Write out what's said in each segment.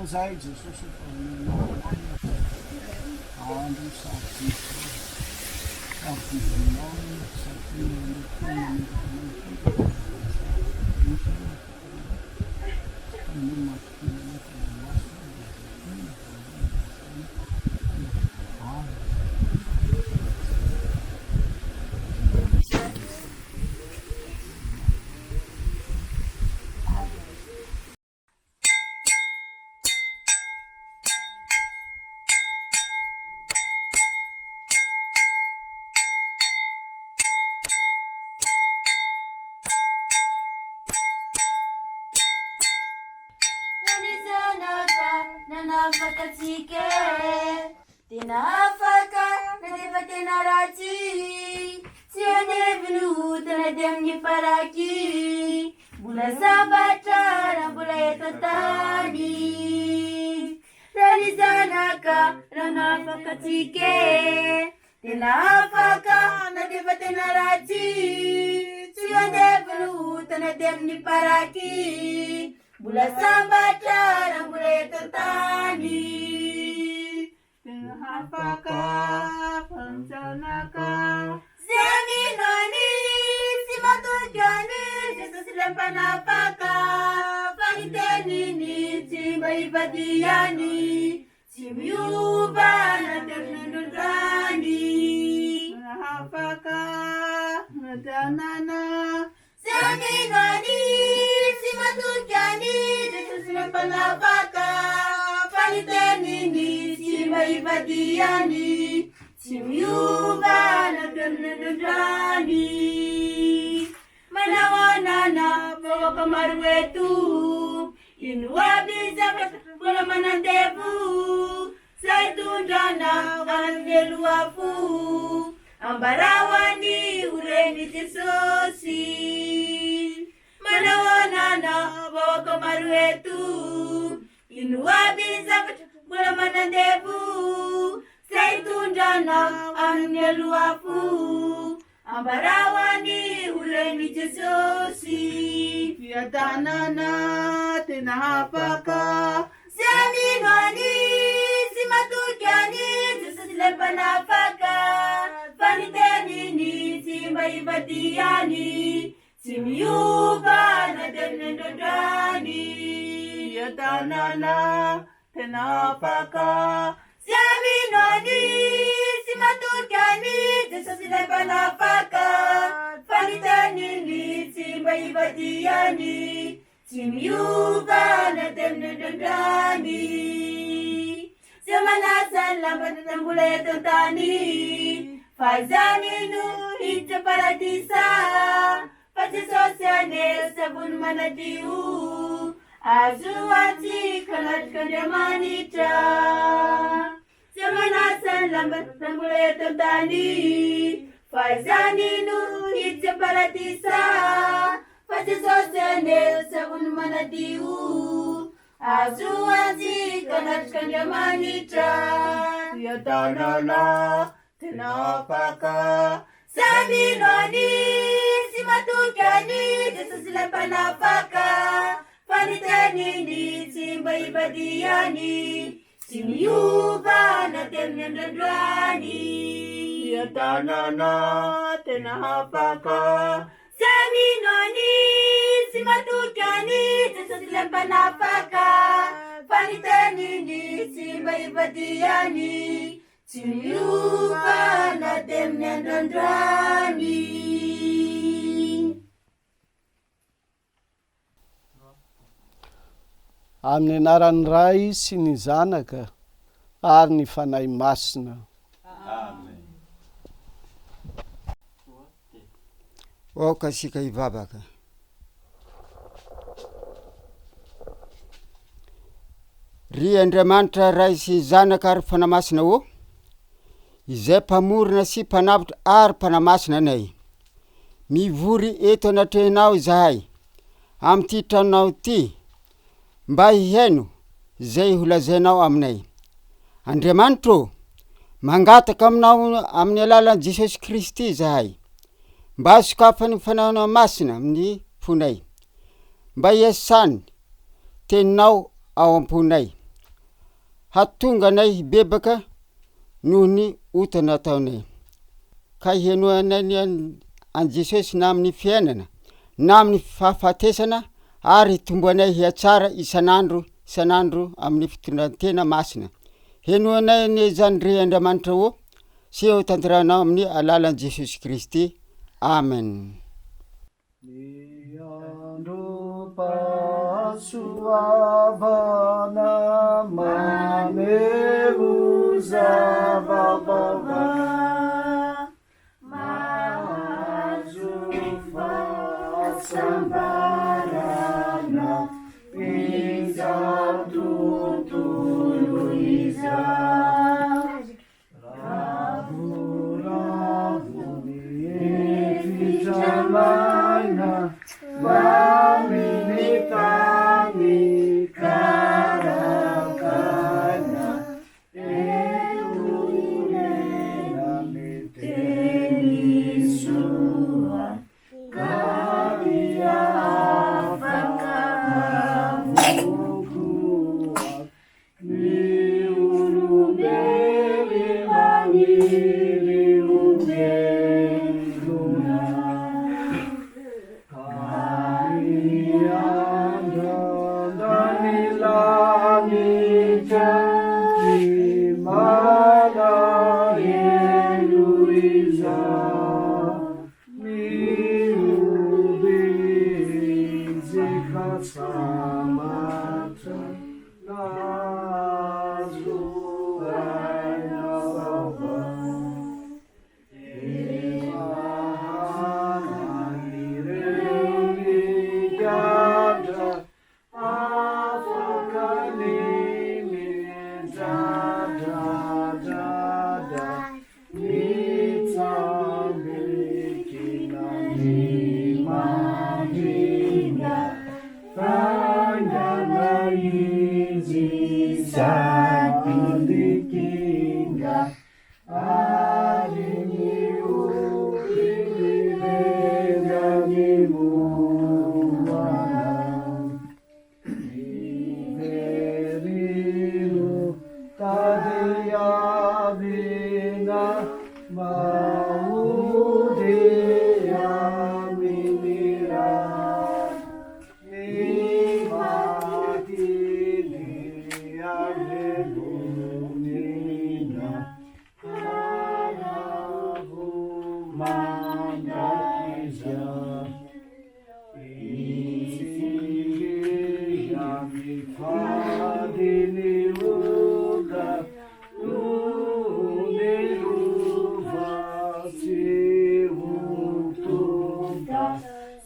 Zay Jesosy fa omenao anay andro sarobidy sarobidy aminao satria nanao koa Nanafaka antsika e, tena afaka na dia efa tena ratsy, tsy andevo ny ota na dia amin'ny paraky. Mbola sambatra raha mbola eto an-tany. Raha ny zanaka raha nahafaka antsika e, tena afaka na dia efa tena ratsy. Tsy andevo ny ota na dia amin'ny paraky. Mbola sambatra raha mbola eto an-tany. Tena afaka fanjanaka. Zay mino an'i sy matoky an'i Jesosy ilay mpanapaka fa ny teniny tsy mba ivadihany tsy miova na terin'androany. Tena afaka fanjanana. Zay mino an'i sy matoky an'i Jesosy ilay mpanapaka fa ny teniny tsy mba ivadihany tsy miova na terin'androany. Manahoana na vahoaka maro eto ino aby zavatra mbola manandevo Zay tondrana amin'ny helo afo Ambarao any ho ren'i Jesosy Manahoana na vahoaka maro eto Ino aby ny zavatra mbola manandevo Zay tondrana amin'ny helo afo Ambarao any ho ren'i Jesosy. Fiadanana tena afaka. Zay mino an'i sy matoky an'i Jesosy ilay mpanafaka fa ny teniny tsy mba ivadihany tsy miova na dia amin'ny androandroany. Fiadanana tena afaka. Zay mino an'i sy matoky an'i Jesosy ilay mpanafaka fa ny teniny tsy mba ivadihany tsy miova na dia amin'ny androandroany. Zay manasa ny lambany raha mbola eto an-tany fa izany no hiditra paradisa. Fa Jesosy anie savony manadio Azo antsika anatrika Andriamanitra Tsy manasa ny lamba raha mbola eto an-tany Fa izany no hiditra paradisa Fa Jesosy anie savony manadio Azo antsika anatrika Andriamanitra Fiadanana tena afaka. Zay mino an'i sy matoky an'i Jesosy ilay mpanafaka fa ny teniny tsy mba ivadihany tsy miova na dia amin'ny andro androany. Fiadanana tena afaka. Zay mino an'i sy matoky an'i Jesosy ilay mpanafaka fa ny teniny tsy mba ivadihany Tsy miova na dia amin'ny andro androany. Amin'ny anaran'ny Ray sy ny Zanaka ary ny Fanahy Masina. Amen. Aoka isika hivavaka. Ry Andriamanitra Ray sy Zanaka ary Fanahy Masina ô, izay Mpamorona sy Mpanavotra ary Mpanamasina anay, mivory eto anatrehanao izahay, amin'ity tranonao ity, mba hihaino izay holazainao aminay. Andriamanitra ô, mangataka aminao amin'ny alalan'i Jesosy Kristy izahay, mba sokafan'ny Fanahinao Masina amin'ny fonay, mba hiasany teninao ao am-ponay. hahatonga anay hibebaka noho ny ota nataonay, ka hihenoanay ny an'i Jesosy na amin'ny fiainana na amin'ny fahafatesana ary hitomboanay hihatsara isan'andro isan'andro amin'ny fitondran-tena masina. Henoanay anie izany ry Andriamanitra ô, sy ho tanterahinao amin'ny alalan'i Jesosy Kristy. Amen. Ny androm-pahasoavana maneho zava-baovao, mahazo fahasambarana izao tontolo izao. Ravoravo ny efitra maina, mamy ny tany karankaina, eto onena ny teny soa, ka dia afaka avokoa. Ny olombelo maniry ho velona, ka miandrandra ny lanitra, ny malahelo izao, mihoby izy ka sambatra. Nahazo aina vaovao, efa hanan'ireo migadra, afaka ny midradradradra, mitsambikina ny mandringa. Faingana izy sady kinga ary miory mirenga ny moana. Miverino tadiavina maody amin'ny ray. Ny maty dia velomina ka lavo mandrakizay. Izy dia mifady ny ota noho ny lova tsy ho tonta.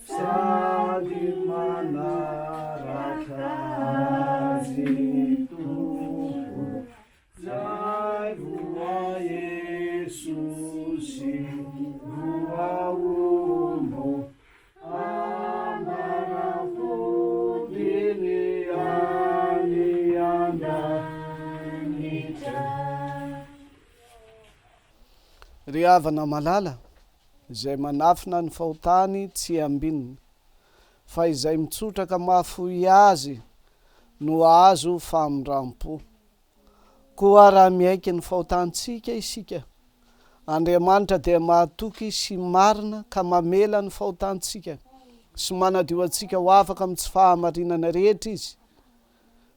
Sady manaraka Azy Tompo, Zay voaeso sy voahombo, Ambara-podiny any an-danitra. Ry havana malala, izay manafina ny fahotany tsy ambinina, fa izay mitsotra ka mahafoy azy no hahazo famindram-po. Koa raha miaiky ny fahotantsika isika, Andriamanitra dia mahatoky sy marina ka mamela ny fahotantsika sy manadio antsika ho afaka amin'ny tsy fahamarinana rehetra Izy.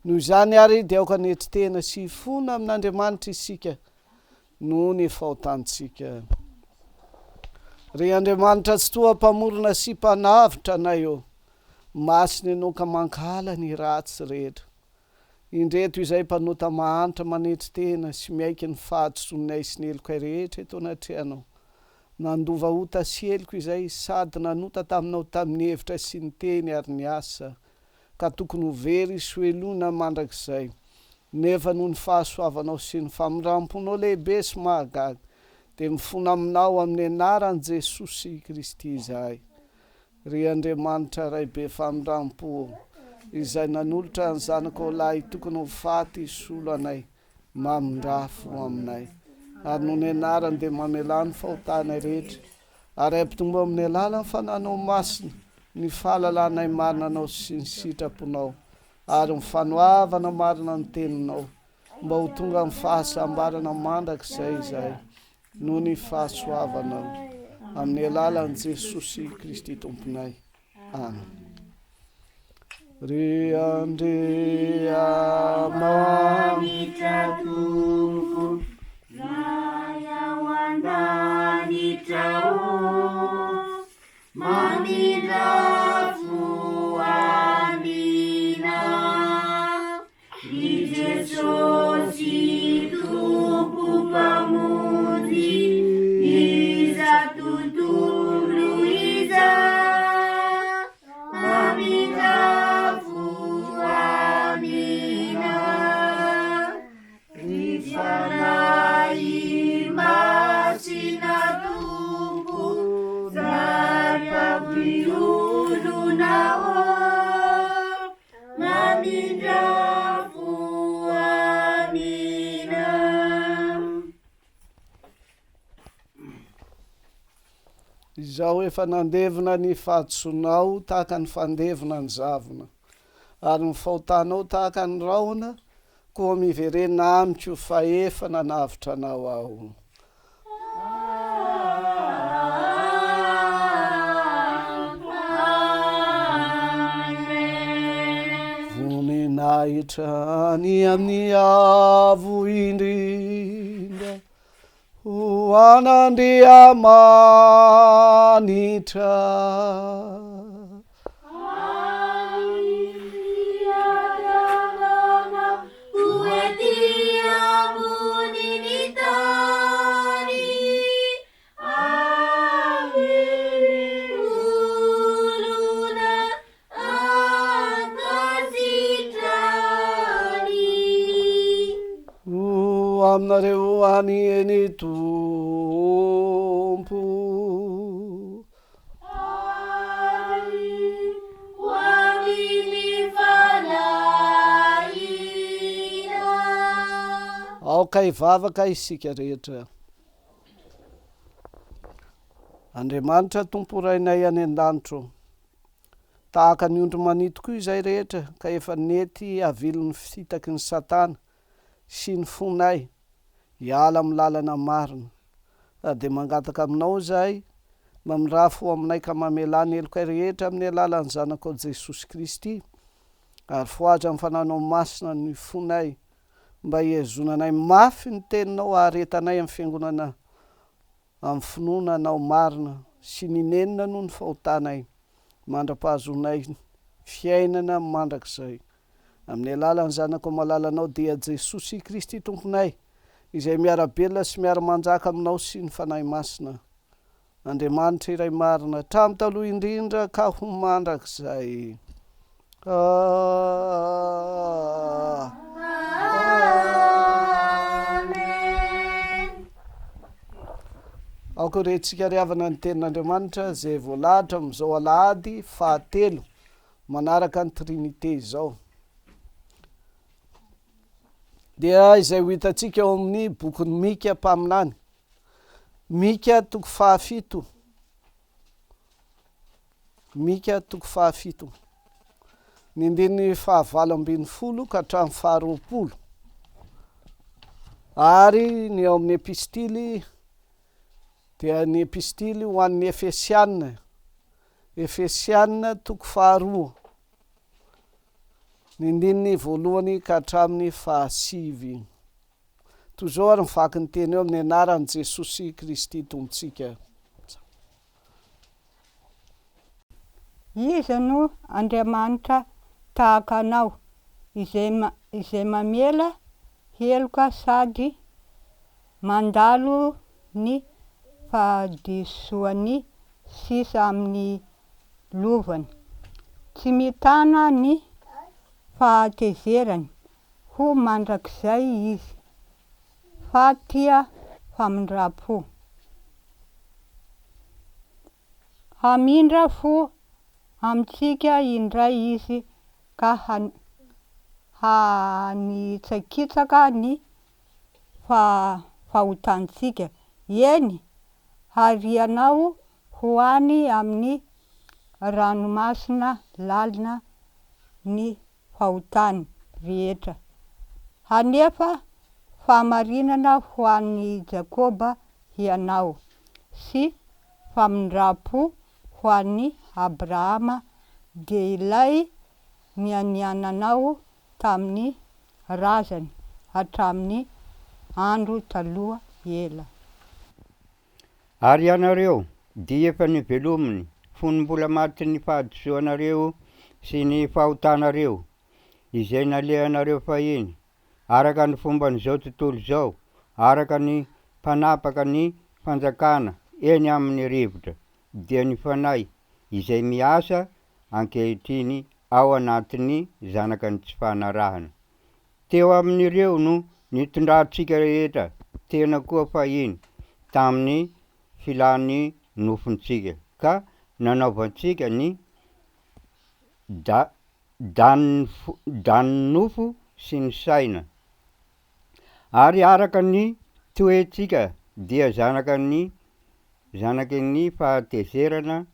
Noho izany àry dia aoka hanetry tena sy hifona amin'Andriamanitra isika noho ny fahotantsika. Ry Andriamanitra Tsitoha Mpamorona sy Mpanavotra anay ô, masina Ianao ka mankahala ny ratsy rehetra. Indreto izay mpanota mahantra manetry tena sy miaiky ny fahadisoanay sy ny helokay rehetra eto anatrehanao. Nandova ota sy heloka izay sady nanota taminao tamin'ny hevitra sy ny teny ary ny asa, ka tokony ho very sy ho helohina mandrakizay. Nefa noho ny fahasoavanao sy ny famindram-ponao lehibe sy mahagaga, dia mifona aminao amin'ny anaran'i Jesosy Kristy izahay. Ry Andriamanitra Ray be famindram-po ô, izay nanolotra ny Zanakao lahy tokony ho faty hisolo anay, mamindrà fo aminay. Ary noho ny anarany dia mamelà ny fahotanay rehetra, ary ampitombo amin'ny alalan'ny Fananao Masina ny fahalalanay marina Anao sy ny sitraponao ary ny fanoavana marina ny Teninao. mba ho tonga amin'ny fahasambarana mandrakizay izahay noho ny fahasoavanao, amin'ny alalan'i Jesosy Kristy Tomponay. Amen. Ry Andriamanitra Tompo, Ray ao an-danitra ô, mamindra fo aminay. Ry Jesosy Tompo Mpamonjy izao tontolo izao, mamindra fo aminay. Ry Fanahy Masina Tompo, Zary mpampionona ô. Mamindra fo amina. Izaho efa nandevina ny fahadisoanao tahaka ny fandevina ny zavona, ary ny fahotanao tahaka ny rahona, koa miverena amiko fa efa nanavotra anao aho. Voninahitra any amin'ny avo indrindra ho an'Andriamanitra. Ho ety ambonin'ny tany, amin'ny olona ankasitrahany. Ho aminareo anie ny Tompo. Ary ho amin'ny fanahinao. Aoka hivavaka isika rehetra. Andriamanitra Tompo Rainay any an-danitra ô, tahaka ny ondry manito koa izahay rehetra ka efa nety havilin'ny fitaky ny Satana sy ny fonay hiala amin'ny lalana marina. Ary dia mangataka aminao izahay, mamindrafo ho aminay ka mamelà ny helokay rehetra amin'ny alalan'ny Zanakao Jesosy Kristy, ary fohaza amin'ny Fanahinao Masina ny fonay, mba hihazonanay mafy ny Teninao haharetanay amin'ny Fiangonana amin'ny finoana Anao marina sy ny nenina noho ny fahotanay, mandra-pahazoanay fiainana mandrakizay. Amin'ny alalan'ny Zanakao malalanao dia Jesosy Kristy Tomponay, izay miara-belona sy miara-manjaka aminao sy ny Fanahy Masina, Andriamanitra iray marina, hatramin'ny taloha indrindra ka ho mandrakizay. Amen. Aoka ho rentsika ry havana ny tenin'Andriamanitra izay voalahatra amin'izao alahady fahatelo manaraka ny Trinite izao. Dia izay ho hitantsika ao amin'ny bokin'i Mika mpaminany. Mika toko fahafito. Mika toko fahafito, ny andininy fahavalo ambin'ny folo ka hatramin'ny faharoapolo, ary ny ao amin'ny epistily dia ny epistily ho an'ny Efesiana, Efesiana toko faharoa, ny andininy voalohany ka hatramin'ny fahasivy. Toy izao ary ny vaky ny teny eo amin'ny anaran'i Jesosy Kristy Tompontsika. Iza no Andriamanitra tahaka Anao, izay izay mamela heloka sady mandalo ny fahadisoan'ny sisa amin'ny lovany, tsy mitana ny fahatezerany ho mandrakizay Izy, fa tia famindram-po. Hamindra fo amintsika indray Izy ka hanitsakitsaka ny fahotantsika, eny, harianao ho any amin'ny ranomasina lalina ny fahotany rehetra. Hanefa. Fahamarinana ho an'i Jakoba Hianao, sy famindram-po ho an'i Abrahama, dia ilay nianiananao tamin'ny razany hatramin'ny andro taloha ela. Ary ianareo dia efa novelominy fony mbola matin'ny fahadisoanareo sy ny fahotanareo, izay nalehanareo fahiny, araka ny fomban'izao tontolo izao, araka ny mpanapaka ny fanjakana eny amin'ny rivotra, dia ny fanahy izay miasa ankehitriny ao anatin'ny zanaka ny tsy fanarahana. Teo amin'ireo no nitondrantsika rehetra tena koa fahiny tamin'ny filan'ny nofontsika, ka nanaovantsika ny da danin'ny fo danin'ny nofo sy ny saina. Ary araka ny toetsika dia zanaka ny zanaky ny fahatezerana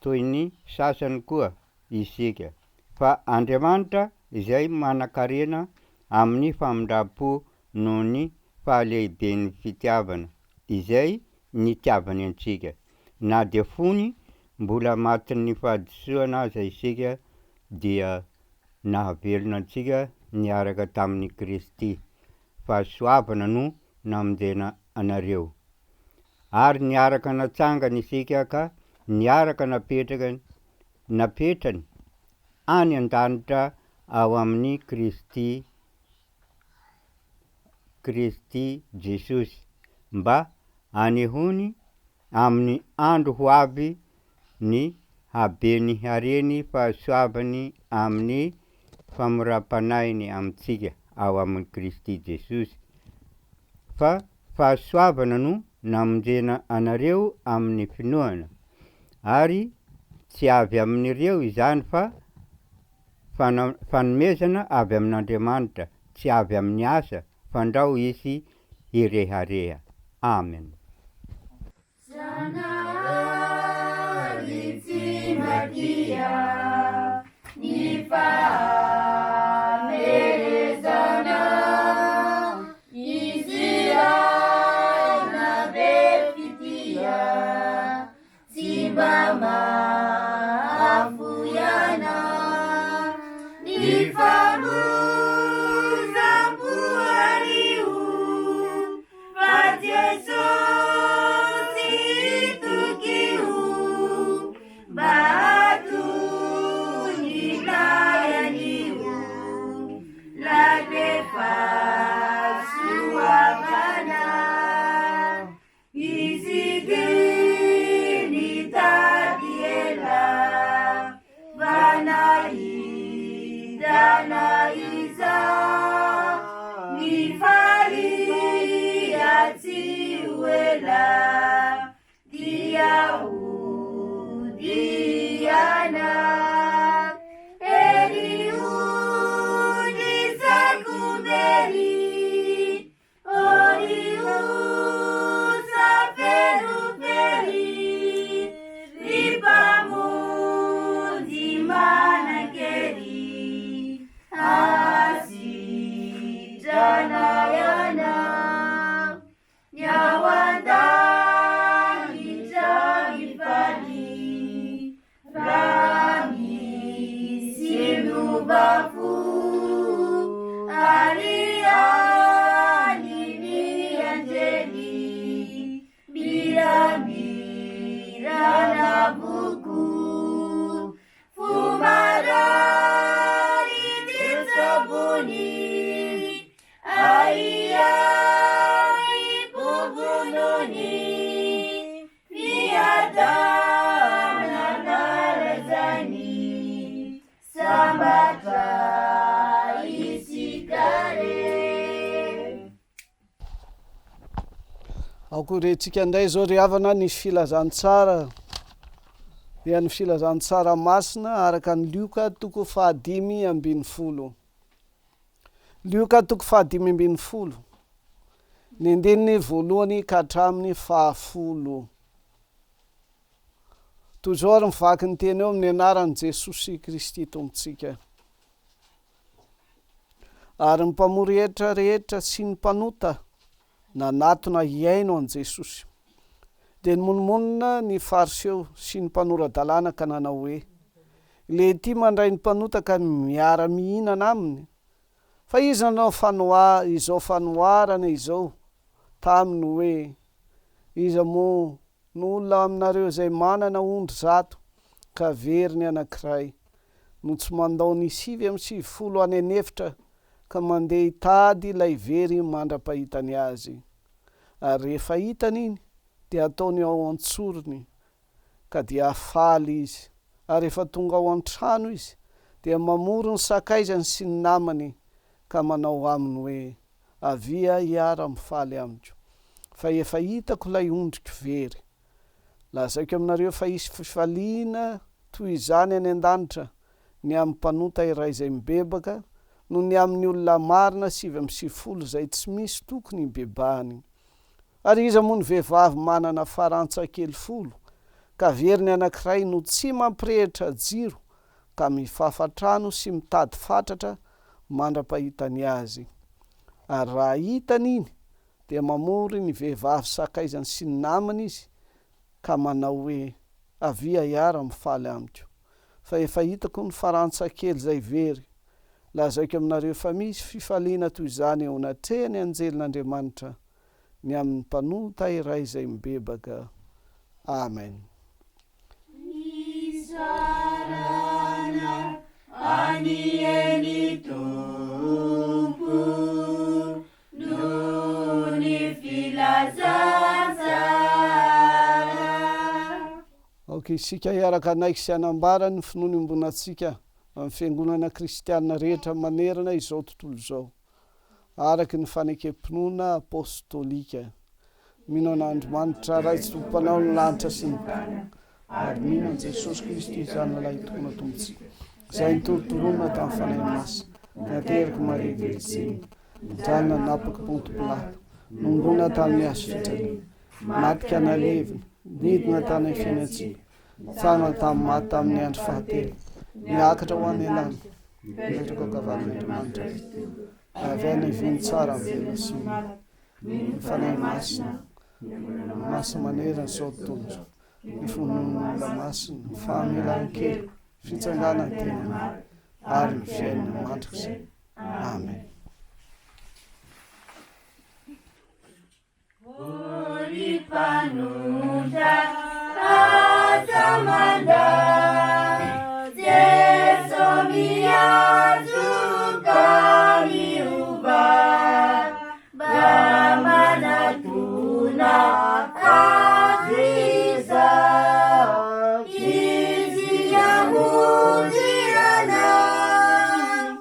toy ny sasany koa isika, fa Andriamanitra izay manan-karena amin'ny famindram-po noho ny fahalehiben'ny fitiavana izay nitiavany antsika, na dia fony mbola matin'ny fahadisoana aza isika dia nahavelona antsika niaraka tamin'i Kristy. Fahasoavana no namonjena anareo. Ary niaraka natsangana isika ka niaraka napetraka napetrany any an-danitra ao amin'i Kristy Kristy Jesosy mba hanehoany amin'ny andro ho avy ny haben'ny hareny fahasoavany amin'ny famoram-panahiny amintsika ao amin'i Kristy Jesosy, fa fahasoavana no namonjena anareo amin'ny finoana, ary tsy avy amin'ireo izany fa fanomezana avy amin'Andriamanitra, tsy avy amin'ny asa, fandrao hisy hirehareha. Amen. Zanahary tsy mba tia ny fahamerezana, Izy Raina be fitia, tsy mba mahafoy anah. Ny famoizam-po ario. Fa Jesosy tokio mba hahatony ilay anio lay be fahasoavana. Izy ity nitady ela fa nahita na iza Mifalia tsy ho ela dia hodiana Ery ony saiko very Raha misy miova fo ary any ny anjely miramirana avokoa. Fo marary ty tsabony ahiahy povonony. Fiadanana lazainy, sambatra isika re. Aoka ho rentsika indray izao ry havana ny filazantsara dia ny filazantsara masina araka an'i Lioka toko fahadimy ambin'ny folo. Lioka toko fahadimy ambin'ny folo, ny andininy voalohany ka hatramin'ny fahafolo. Toy izao ary mivaky ny teny eo amin'ny anaran'i Jesosy Kristy Tompontsika. Ary ny mpamory hetra rehetra sy ny mpanota nanatona hihaino an'i Jesosy. Dia nimonomonona ny Fariseo sy ny mpanora-dalàna ka nanao hoe, Ilehity mandray ny mpanota ka miara-mihinana aminy. Fa izy nanao fanoha izao fanoharana izao taminy hoe, Iza moa no olona aminareo izay manana ondry zato ka very ny anankiray, no tsy mandao ny 99 any an'efitra ka mandeha hitady ilay very mandra-pahitany azy? Ary rehefa hitany iny, dia ataony ao an-tsorony, ka dia faly izy. Ary rehefa tonga ao an-trano izy, dia mamory ny sakaizany sy ny namany, ka manao aminy hoe, Avia hiara-mifaly amiko, fa efa hitako ilay ondriko very. Lazaiko aminareo fa hisy fifaliana toy izany any an-danitra ny amin'ny mpanota iray izay mibebaka, noho ny amin'ny olona marina 99 izay tsy misy tokony hibebahany. Ary iza moa ny vehivavy manana farantsa kely folo, ka very ny anankiray no tsy mampirehitra jiro ka mifafa trano sy mitady fatratra mandra-pahitany azy? Ary raha hitany iny, dia mamory ny vehivavy sakaizany sy ny namany izy, ka manao hoe, Avia hiara-mifaly amiko, fa efa hitako ny farantsa kely izay very. Lazaiko aminareo fa misy fifaliana toy izany eo anatrehan'ny anjelin'Andriamanitra ny amin'ny mpanota iray izay mibebaka. Amen. Isaorana anie ny Tompo noho ny filazantsara. Aoka isika hiaraka hanaiky sy hanambara ny finoana iombonantsika amin'ny fiangonana kristiana rehetra manerana izao tontolo izao, araka ny fanekem-pinoana apostolika. Mino an'Andrimanitra Ray Tsitoha Mpanao ny lanitra sy ny tany, ary mino an'i Jesosy Kristy Zanany Lahitokana Tompontsika, izay nitorontoronina tamin'ny Fanahy Masina, nateraka Maria Virjiny, nijanona nanapaka Ponto Pilato, nongona tamin'ny hazo fijaliana, maty ka nalevina, nidina tany amin'ny fiainantsika, Nitsangana tamin'ny maty tamin'ny andro fahatelo, niakatra ho any an-danitra, nipetraka ankavanan'Andriamanitra Ray, avy any ivin'ny tsara ny velona sy ny maty, ny Fanahy Masina, ny masina manerana izao tontolo izao, ny finoan'olona masina, ny famelan-keloka, ny fitsanganan'ny tena maty, ary ny fiainana mandrakizay. Amen. O ry mpanota aza mandà Jeso miantso ka miova Mba manatona Azy izao Izy hamonjy anao.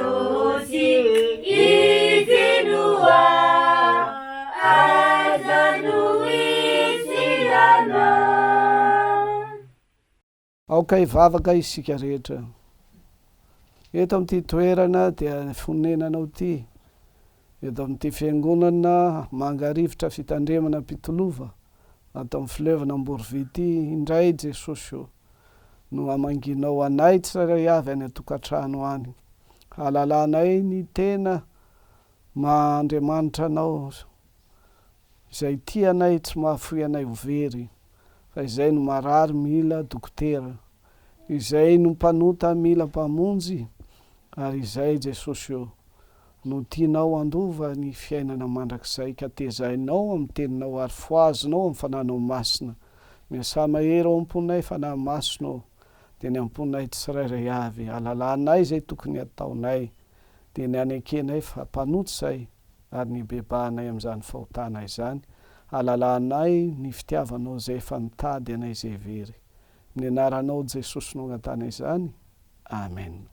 Jesosy, Izy no aza nohitsirana. Aoka hivavaka isika rehetra. Eto amin'ity toerana dia fonenanao ity, eto amin'ity fiangonana Mangarivotra Fitandremana Ampitolova, ato amin'ny fileovana Amborovy ity indray Jesosy ô, no hamangianao anay tsirairay avy any an-tokantrano any. Hahalalanay ny tena maha Andriamanitra Anao Izay tia anay tsy mahafoy anay ho very, fa izay no marary mila dokotera, izay no mpanota mila mpamonjy, ary izay Jesosy ô, no tianao handova ny fiainana mandrakizay ka tezainao amin'ny teninao ary fohazinao amin'ny fananao masina. Miasà mahery ao am-ponay Fanahy Masina ô, dia ny am-ponay tsirairay avy, alalànay izay tokony hataonay, dia ny hanekenay fa mpanota izay, ary ny hibebahanay amin'izany fahotana izany, halalahanay ny fitiavanao izay efa nitady anay izay very. Amin'ny anaranao Jesosy no angatahana izany. Amen.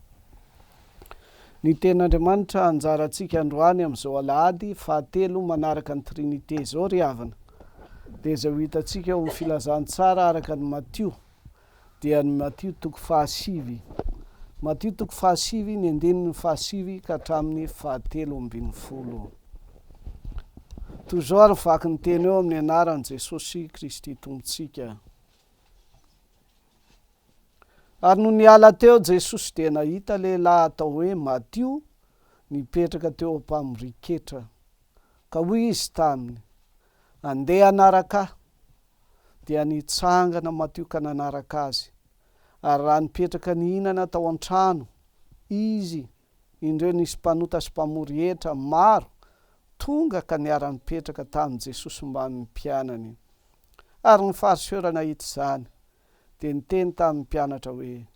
Ny tenin'Andriamanitra anjarantsika androany amin'izao alahady fahatelo manaraka ny Trinite izao ry havana, dia izay ho hitantsika ao amin'ny filazantsara araka ny Matio. dia ny Matio toko fahasivy. Matio toko fahasivy, ny andininy fahasivy ka hatramin'ny fahatelo ambin'ny folo. Toy izao ary ny vaky ny teny eo amin'ny anaran'i Jesosy Kristy Tompontsika. Ary nony niala teo Jesosy dia nahita lehilahy atao hoe Matio nipetraka teo am-pamorian-ketra. Ka hoy izy taminy, Andeha hanaraka ahy. Dia nitsangana Matio ka nanaraka azy. Ary raha nipetraka nihinana tao an-trano izy, indreo nisy mpanota sy mpamory hetra maro tonga ka niara-nipetraka tamin'i Jesosy mbamin'ny mpianany. Ary ny Fariseo raha nahita izany, dia niteny tamin'ny mpianatra hoe,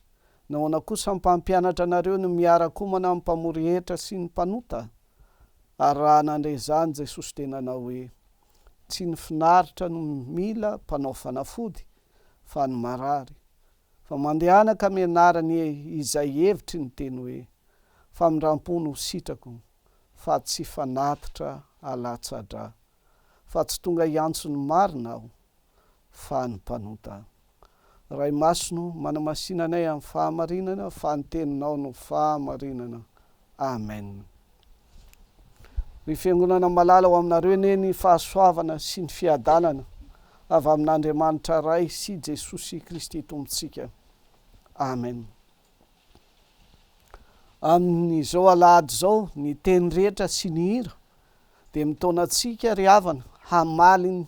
Nahoana kosa ny mpampianatra anareo no miara-komana amin'ny mpamory hetra sy ny mpanota? Ary raha nandre izany Jesosy dia nanao hoe, Tsy ny finaritra no mila mpanao fanafody fa ny marary. Fa mandehana ka mianara ny izay hevitry ny teny hoe, famindrampo no sitrako fa tsy fanatitra alatsa-dra. Fa tsy tonga hiantso ny marina aho fa ny mpanota. Ray Masina o, manamasina anay amin'ny fahamarinana fa ny Teninao no fahamarinana. Amen. Ry Fiangonana malala, ho aminareo anie ny fahasoavana sy ny fiadanana avy amin'Andriamanitra Ray sy Jesosy Kristy Tompontsika. Amen. Amin'izao alahady izao, ny teny rehetra sy ny hira dia mitaona antsika ry havana hamaly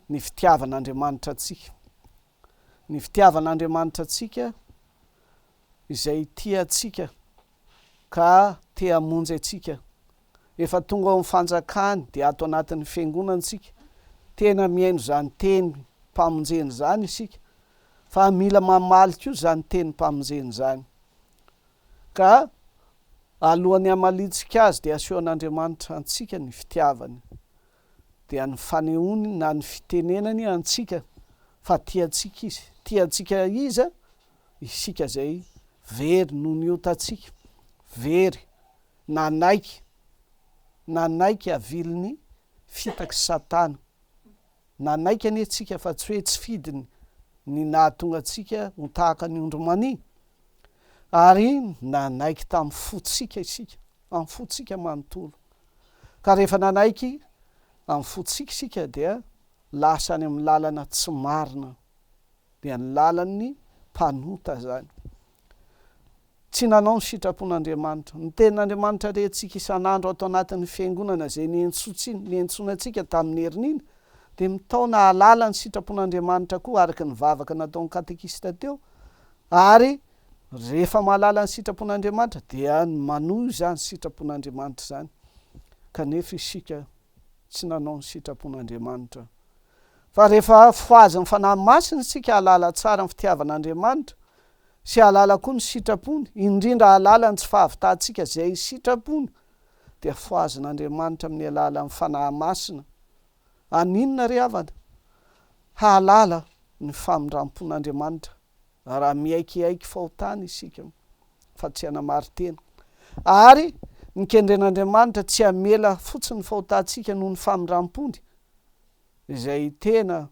ny fitiavan'Andriamanitra antsika. Ny fitiavan'Andriamanitra antsika izay tia antsika ka te hamonjy antsika. Efa tonga ao amin'ny fanjakany dia ato anatin'ny fiangonana isika. Tena mihaino izany teny mpamonjena izany isika fa mila mamaly koa izany teny mpamonjena izany. Ka alohan'ny hamaliantsika azy dia asehon'Andriamanitra antsika ny fitiavany. Dia ny fanehoany na ny fitenenany antsika fa tia antsika Izy. Tia antsika iza? Isika izay very noho ny otantsika, very, nanaiky, nanaiky havilin'ny fitak'i Satana. Nanaiky anie tsika fa tsy hoe tsy fidiny ny nahatonga antsika ho tahaka ny ondry mania, ary nanaiky tamin'ny fontsika isika, amin'ny fontsika manontolo. Ka rehefa nanaiky amin'ny fontsika isika dia lasa any amin'ny lalana tsy marina, dia ny lalan'ny mpanota izany. Tsy nanao ny sitrapon'Andriamanitra. Ny tenin'Andriamanitra rentsika isan'andro ato anatin'ny fiangonana izay niantsoana antsika tamin'ny herin'iny dia mitaona hahalala ny sitrapon'Andriamanitra koa araka ny vavaka nataon'ny katekista teo ary rehefa mahalala ny sitrapon'Andriamanitra dia manohy izany sitrapon'Andriamanitra izany kanefa isika tsy nanao ny sitrapon'Andriamanitra fa rehefa fohazin'ny Fanahy Masina isika hahalala tsara ny fitiavan'Andriamanitra sy hahalala koa ny sitrapony, indrindra hahalala ny tsy fahavitantsika izay sitrapony, dia fohazin'Andriamanitra amin'ny alalan'ny Fanahy Masina. Haninona ry havana? Hahalala ny famindram-pon'Andriamanitra raha miaikiaiky fahotana isika fa tsy hanamari-tena. Ary ny kendren'Andriamanitra tsy hamela fotsiny ny fahotantsika noho ny famindram-pony, izay tena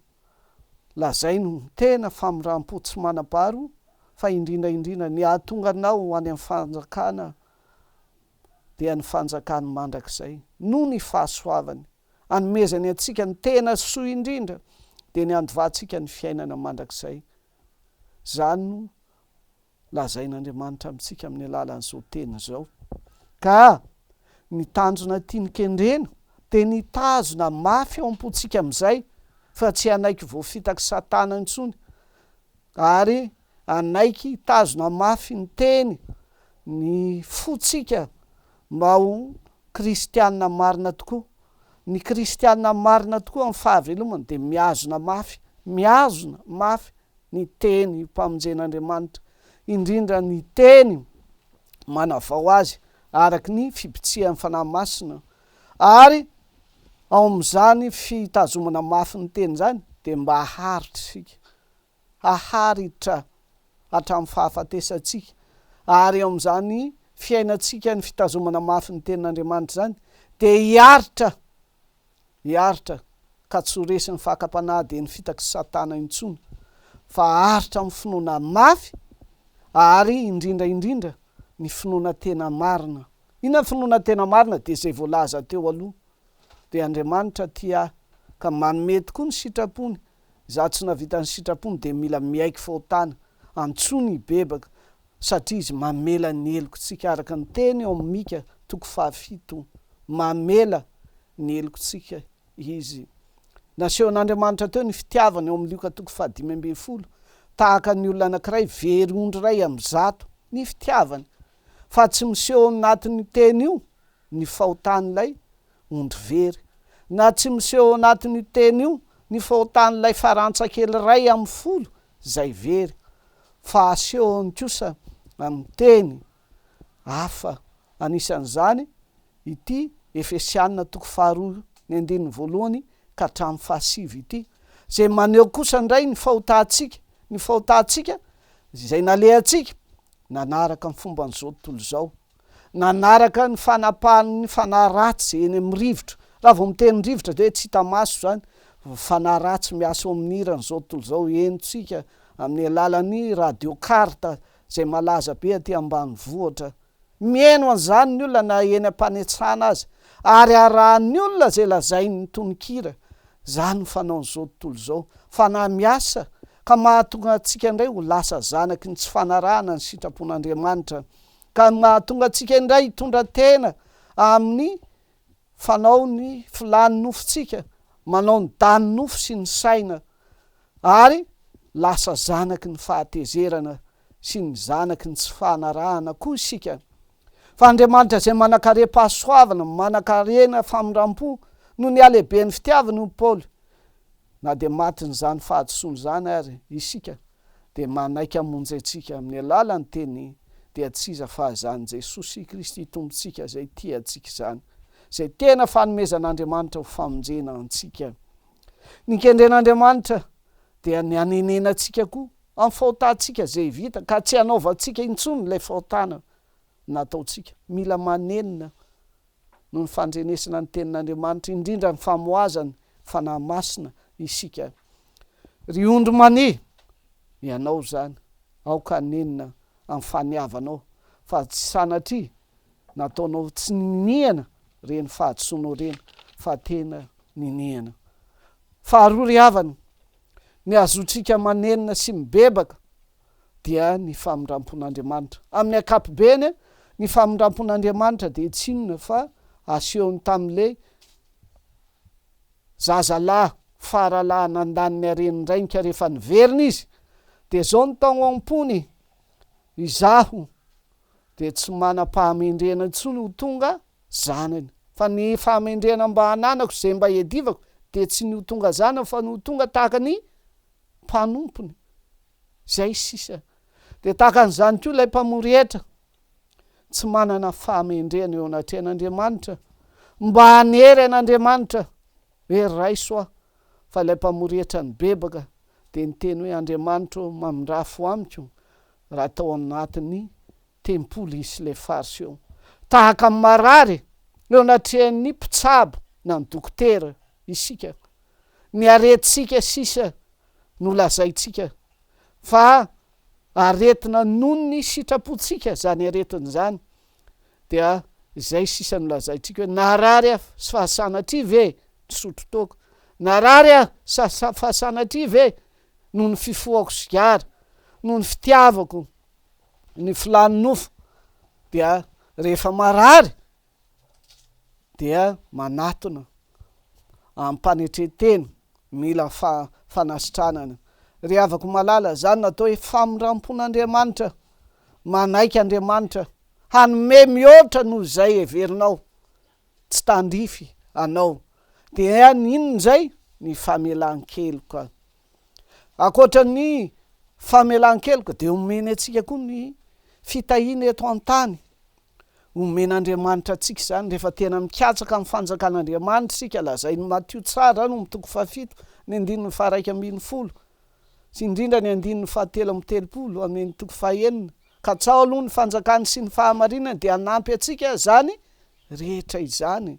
lazainy ho tena famindram-po tsy manam-paharoa, fa indrindra indrindra ny hahatonga anao ho any amin'ny fanjakana dia ny fanjakany mandrakizay noho ny fahasoavany. Anomezany antsika ny tena soa indrindra dia ny handovantsika ny fiainana mandrakizay. Izany no lazain'Andriamanitra amintsika amin'ny alalan'izao teny izao. Ka ny tanjona tiany kendrena dia ny hitazona mafy ao am-pontsika amin'izay fa tsy hanaiky voafitak'i Satana intsony ary hanaiky hitazona mafy ny teny ny fontsika mba ho kristiana marina tokoa. Ny kristiana marina tokoa amin'ny fahavelomany dia mihazona mafy, mihazona mafy ny teny mpamonjen'Andriamanitra, indrindra ny teny manavao azy araka ny fibitsihan'ny Fanahy Masina, ary ao amin'izany fitazomana mafy ny teny izany dia mba haharitra isika, haharitra hatramin'ny fahafatesantsika, ary ao amin'izany fiainantsika ny fitazomana mafy ny tenin'Andriamanitra izany dia hiaritra Hiaritra ka tsy ho resin'ny fakam-panahy dia ny fitak'i Satana intsony, fa haharitra amin'ny finoana mafy ary indrindra indrindra ny finoana tena marina. Inona ny finoana tena marina? Dia izay voalaza teo aloha, dia Andriamanitra tia ahy ka manome tokoa ny sitrapony, izaho tsy nahavita ny sitrapony dia mila miaiky fahotana, antsoiny hibebaka satria izy mamela ny helokontsika araka ny teny ao amin'ny Mika toko fahafito, mamela ny helokontsika izy. Nasehon'Andriamanitra teo ny fitiavany ao amin'ny Lioka toko fahadimy ambin'ny folo, tahaka ny olona anankiray very ondry iray amin'ny zato, ny fitiavany, fa tsy miseho ao anatin'io teny io ny fahotan'ilay ondry very, na tsy miseho ao anatin'io teny io ny fahotan'ilay farantsa kely iray amin'ny folo izay very, fa asehony kosa amin'ny teny hafa, anisan'izany ity Efesiana toko faharoa ny andininy voalohany ka hatramin'ny fahasivy ity, izay maneho kosa indray ny fahotantsika, ny fahotantsika izay nalehantsika nanaraka ny fomban'izao tontolo izao, nanaraka ny fanapahan'ny fanahy ratsy eny amin'ny rivotra, raha vao miteny rivotra dia hoe tsy hita maso izany, fanahy ratsy miasa eo amin'ny hiran'izao tontolo izao, henontsika amin'ny alalan'ny radio carte izay malaza be aty ambanivohitra, mihaino an'izany ny olona na eny am-panetsana aza, ary arahan'ny olona izay lazain'ny tononkira, izany ny fanaon'izao tontolo izao, fanahy miasa ka mahatonga antsika indray ho lasa zanaky ny tsy fanarahana ny sitrapon'Andriamanitra. ka mahatonga antsika indray hitondra tena amin'ny fanao ny filàn'ny nofontsika, manao ny dan'ny nofo sy ny saina, ary lasa zanaky ny fahatezerana sy ny zanaky ny tsy fanarahana koa isika. Fa Andriamanitra izay manan-karem-pahasoavana, manan-karena famindram-po, noho ny halehiben'ny fitiavany, hoy Paoly, Na dia matin'izany fahadisoana izany ary isika dia manaiky hamonjy antsika amin'ny alalan'ny Teny dia tsy iza fa izany Jesosy Kristy Tompontsika izay tia antsika izany, izay tena fanomezan'Andriamanitra ho famonjena antsika. Ny kendren'Andriamanitra dia ny hanenenantsika koa amin'ny fahotantsika izay vita ka tsy hanaovantsika intsony ilay fahotana nataontsika. Mila manenina noho ny fandrenesana ny Tenin'Andriamanitra, indrindra ny famohazany Fanahy Masina isika. Ry ondry mania, ianao izany, aoka hanenina amin'ny faniavanao, fa tsy sanatria nataonao tsy niniana ireny fahadisoanao ireny, fa tena niniana. Faharoa ry havana, ny hahazoantsika manenina sy mibebaka dia ny famindrampon'Andriamanitra. Amin'ny ankapobeny, ny famindrampon'Andriamanitra dia tsy inona fa asehony tamin'ilay zazalahy faralahy nandany ny harenin-drainy ka rehefa niverina izy dia izao no tao am-pony, Izaho dia tsy manam-pahamendrehana intsony ho tonga zanany, fa ny fahamendrehana mba ananako izay mba iadivako dia tsy ny ho tonga zanany fa ny ho tonga tahaka ny mpanompony. Izay sisa. Dia tahaka an'izany koa ilay mpamory hetra, tsy manana fahamendrehana eo anatrehan'Andriamanitra, mba hanery an'Andriamanitra hoe raiso aho, fa ilay mpamory hetra nibebaka dia niteny hoe Andriamanitra ô, mamindrafo amiko raha tao anatin'ny tempoly sy ilay fariseo. Tahaka ny marary eo anatrehan'ny mpitsabo na ny dokotera isika. Ny aretintsika sisa no lazaintsika fa aretina noho ny sitrapontsika izany aretina izany dia izay sisa no lazaintsika hoe narary aho fa sanatria ve nisotro toaka, narary aho sa fa sanatria ve noho ny fifohako sigara, noho ny fitiavako ny filàn'ny nofo dia rehefa marary dia manatona amim-panetren-tena mila fanasitranana. Ry havako malala, zany no atao hoe famindram-pon'Andriamanitra, manaiky Andriamanitra hanome mihoatra noho izay heverinao, tsy tandrify anao. Dia ny inona izay? Ny famelan-keloka. Ankoatra ny famelan-keloka dia omeny antsika koa ny fitahiana eto an-tany. Omen'Andriamanitra antsika izany rehefa tena mikatsaka ny fanjakan'Andriamanitra isika, lazain'i Matio tsara izany ao amin'ny toko fahafito, ny andininy faha-11 sy indrindra ny andininy faha-33 amin'ny toko fahenina. Katsaho aloha ny fanjakany sy ny fahamarinany dia hanampy antsika izany rehetra izany.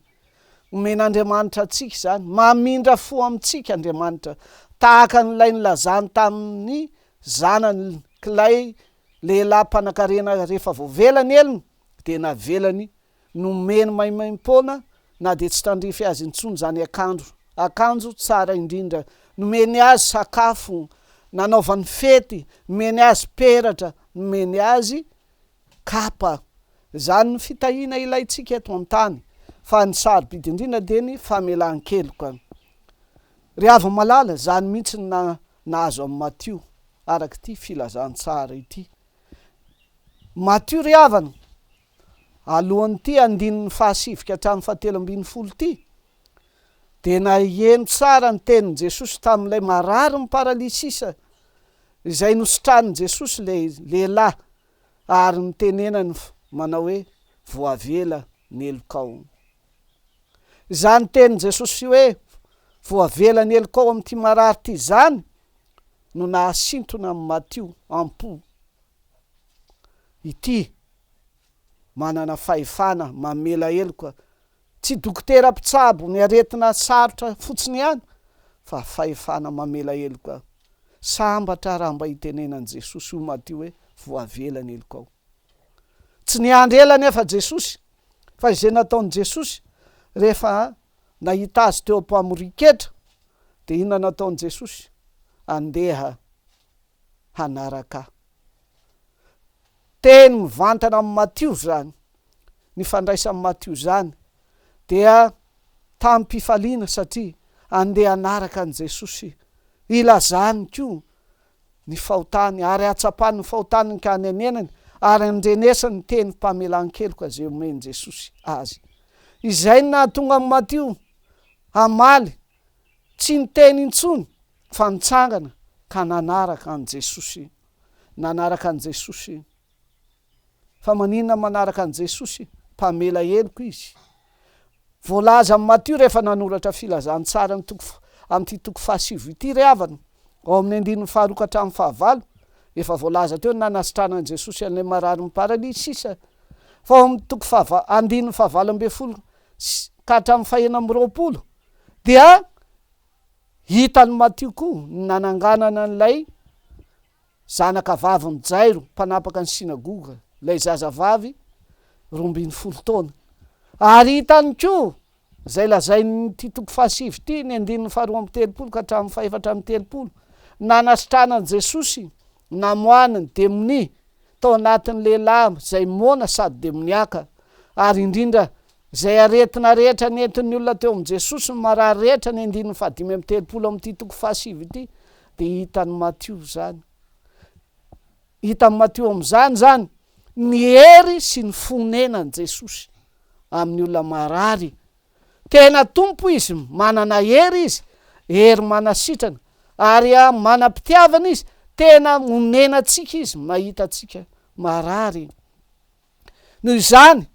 Omen'Andriamanitra antsika izany. Mamindra fo amintsika Andriamanitra, tahaka an'ilay nilazany tamin'ny zanany k'ilay lehilahy mpanankarena rehefa voavela ny helony dia navelany nomeny maimaimpoana na dia tsy tandrify azy intsony izany akanjo akanjo tsara indrindra nomeny azy sakafo nanaovany fety nomeny azy peratra nomeny azy kapa. Izany no fitahiana ilaintsika eto an-tany, fa ny sarobidy indrindra dia ny famelan-keloka. Ry hava-malala, izany mihitsy no nahazo an'i Matio, araka ity filazantsara ity. Matio ry havana, alohan'ity andininy fahasivy ka hatramin'ny fahatelo ambinifolo ity, dia naheno tsara ny tenin'i Jesosy tamin'ilay mararin'ny paralysisa Izay nositranin'i Jesosy ilay lehilahy ary nitenenany manao hoe, Voavela ny helokao. Izany tenin'i Jesosy hoe, Voavela ny helokao amin'ity marary ity izany no nahasintona an'i Matio am-po ity manana fahefana mamela heloka Tsy dokotera mpitsabo ny aretina sarotra fotsiny ihany fa fahefana mamela heloka. Sambatra raha mba itenenan'i Jesosy io Matio hoe voavela ny helokao. Tsy niandry ela anefa Jesosy fa izay nataon'i Jesosy rehefa nahita azy teo am-pamorian-ketra dia inona nataon'i Jesosy? Andeha hanaraka ahy. Teny mivantana amin'i Matio izany. Ny fandraisan'i Matio izany dia tamim-pifaliana satria andeha hanaraka an'i Jesosy hilazany koa ny fahotany ary hahatsapany ny fahotany ka hanenenany ary handrenesany ny tenim-pamelan-keloka izay omen'i Jesosy azy. Izay no nahatonga an'i Matio hamaly tsy niteny intsony fa nitsangana ka nanaraka an'i Jesosy. Nanaraka an'i Jesosy. Fa maninona manaraka an'i Jesosy? Mpamela heloka izy. Voalaza amin'i Matio rehefa nanoratra filazantsara ny toko amin'ity toko fahasivy ity ry havana, ao amin'ny andininy faharoa ka hatramin'ny fahavalo, efa voalaza teo ny nanasitranan'i Jesosy an'ilay mararin'ny paralysisa. Fa ao amin'ny toko fahava andininy fahavalo ambinifolo ka hatramin'ny fahenina amby 20 dia hitan'i Matio koa ny nananganana an'ilay zanaka vavin'i Jairo, mpanapaka ny synagoga, ilay zazavavy 12 taona. Ary hitany koa izay lazain'ity toko fahasivy ity, ny andininy faharoa amby telopolo ka hatramin'ny fahefatra amby telopolo, nanasitranan'i Jesosy, namoahany ny demonia tao anatin'ny lehilahy izay moana sady demoniaka, ary indrindra izay aretina rehetra nentin'ny olona teo amin'i Jesosy, ny marary rehetra, ny andininy fahadimy amby telopolo amin'ity toko fahasivy ity, dia hitan'i Matio izany. Hitan'i Matio amin'izany izany ny hery sy ny fonenan'i Jesosy amin'ny olona marary. Tena Tompo Izy, manana hery Izy, hery manasitrana, ary manam-pitiavana Izy, tena onena antsika Izy mahita antsika marary. Noho izany,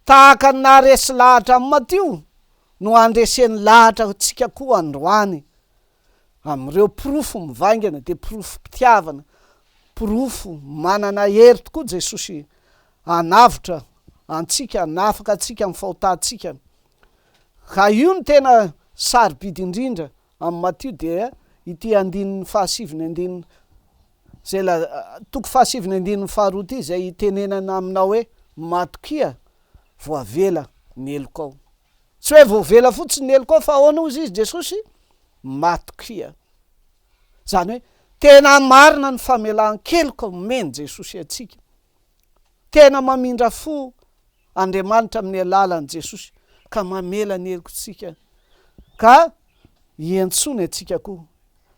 tahaka ny naharesy lahatra an'i Matio no handreseny lahatra antsika koa androany. Amin'ireo porofo mivaingana dia porofom-pitiavana, porofo manana hery tokoa Jesosy hanavotra. antsika, hanafaka antsika amin'ny fahotantsika. Ka io no tena sarobidy indrindra amin'i Matio dia ity andininy fahasivy ny andininy izay la toko fahasivy ny andininy faharoa ity izay itenenana aminao hoe matokia voavela ny helokao. Tsy hoe voavela fotsiny ny helokao fa ahoana hozy izy Jesosy? Matokia. Izany hoe tena marina ny famelan-keloka omen'i Jesosy antsika. Tena mamindra fo Andriamanitra amin'ny alalan'i Jesosy ka mamela ny helokontsika ka hiantsoany antsika koa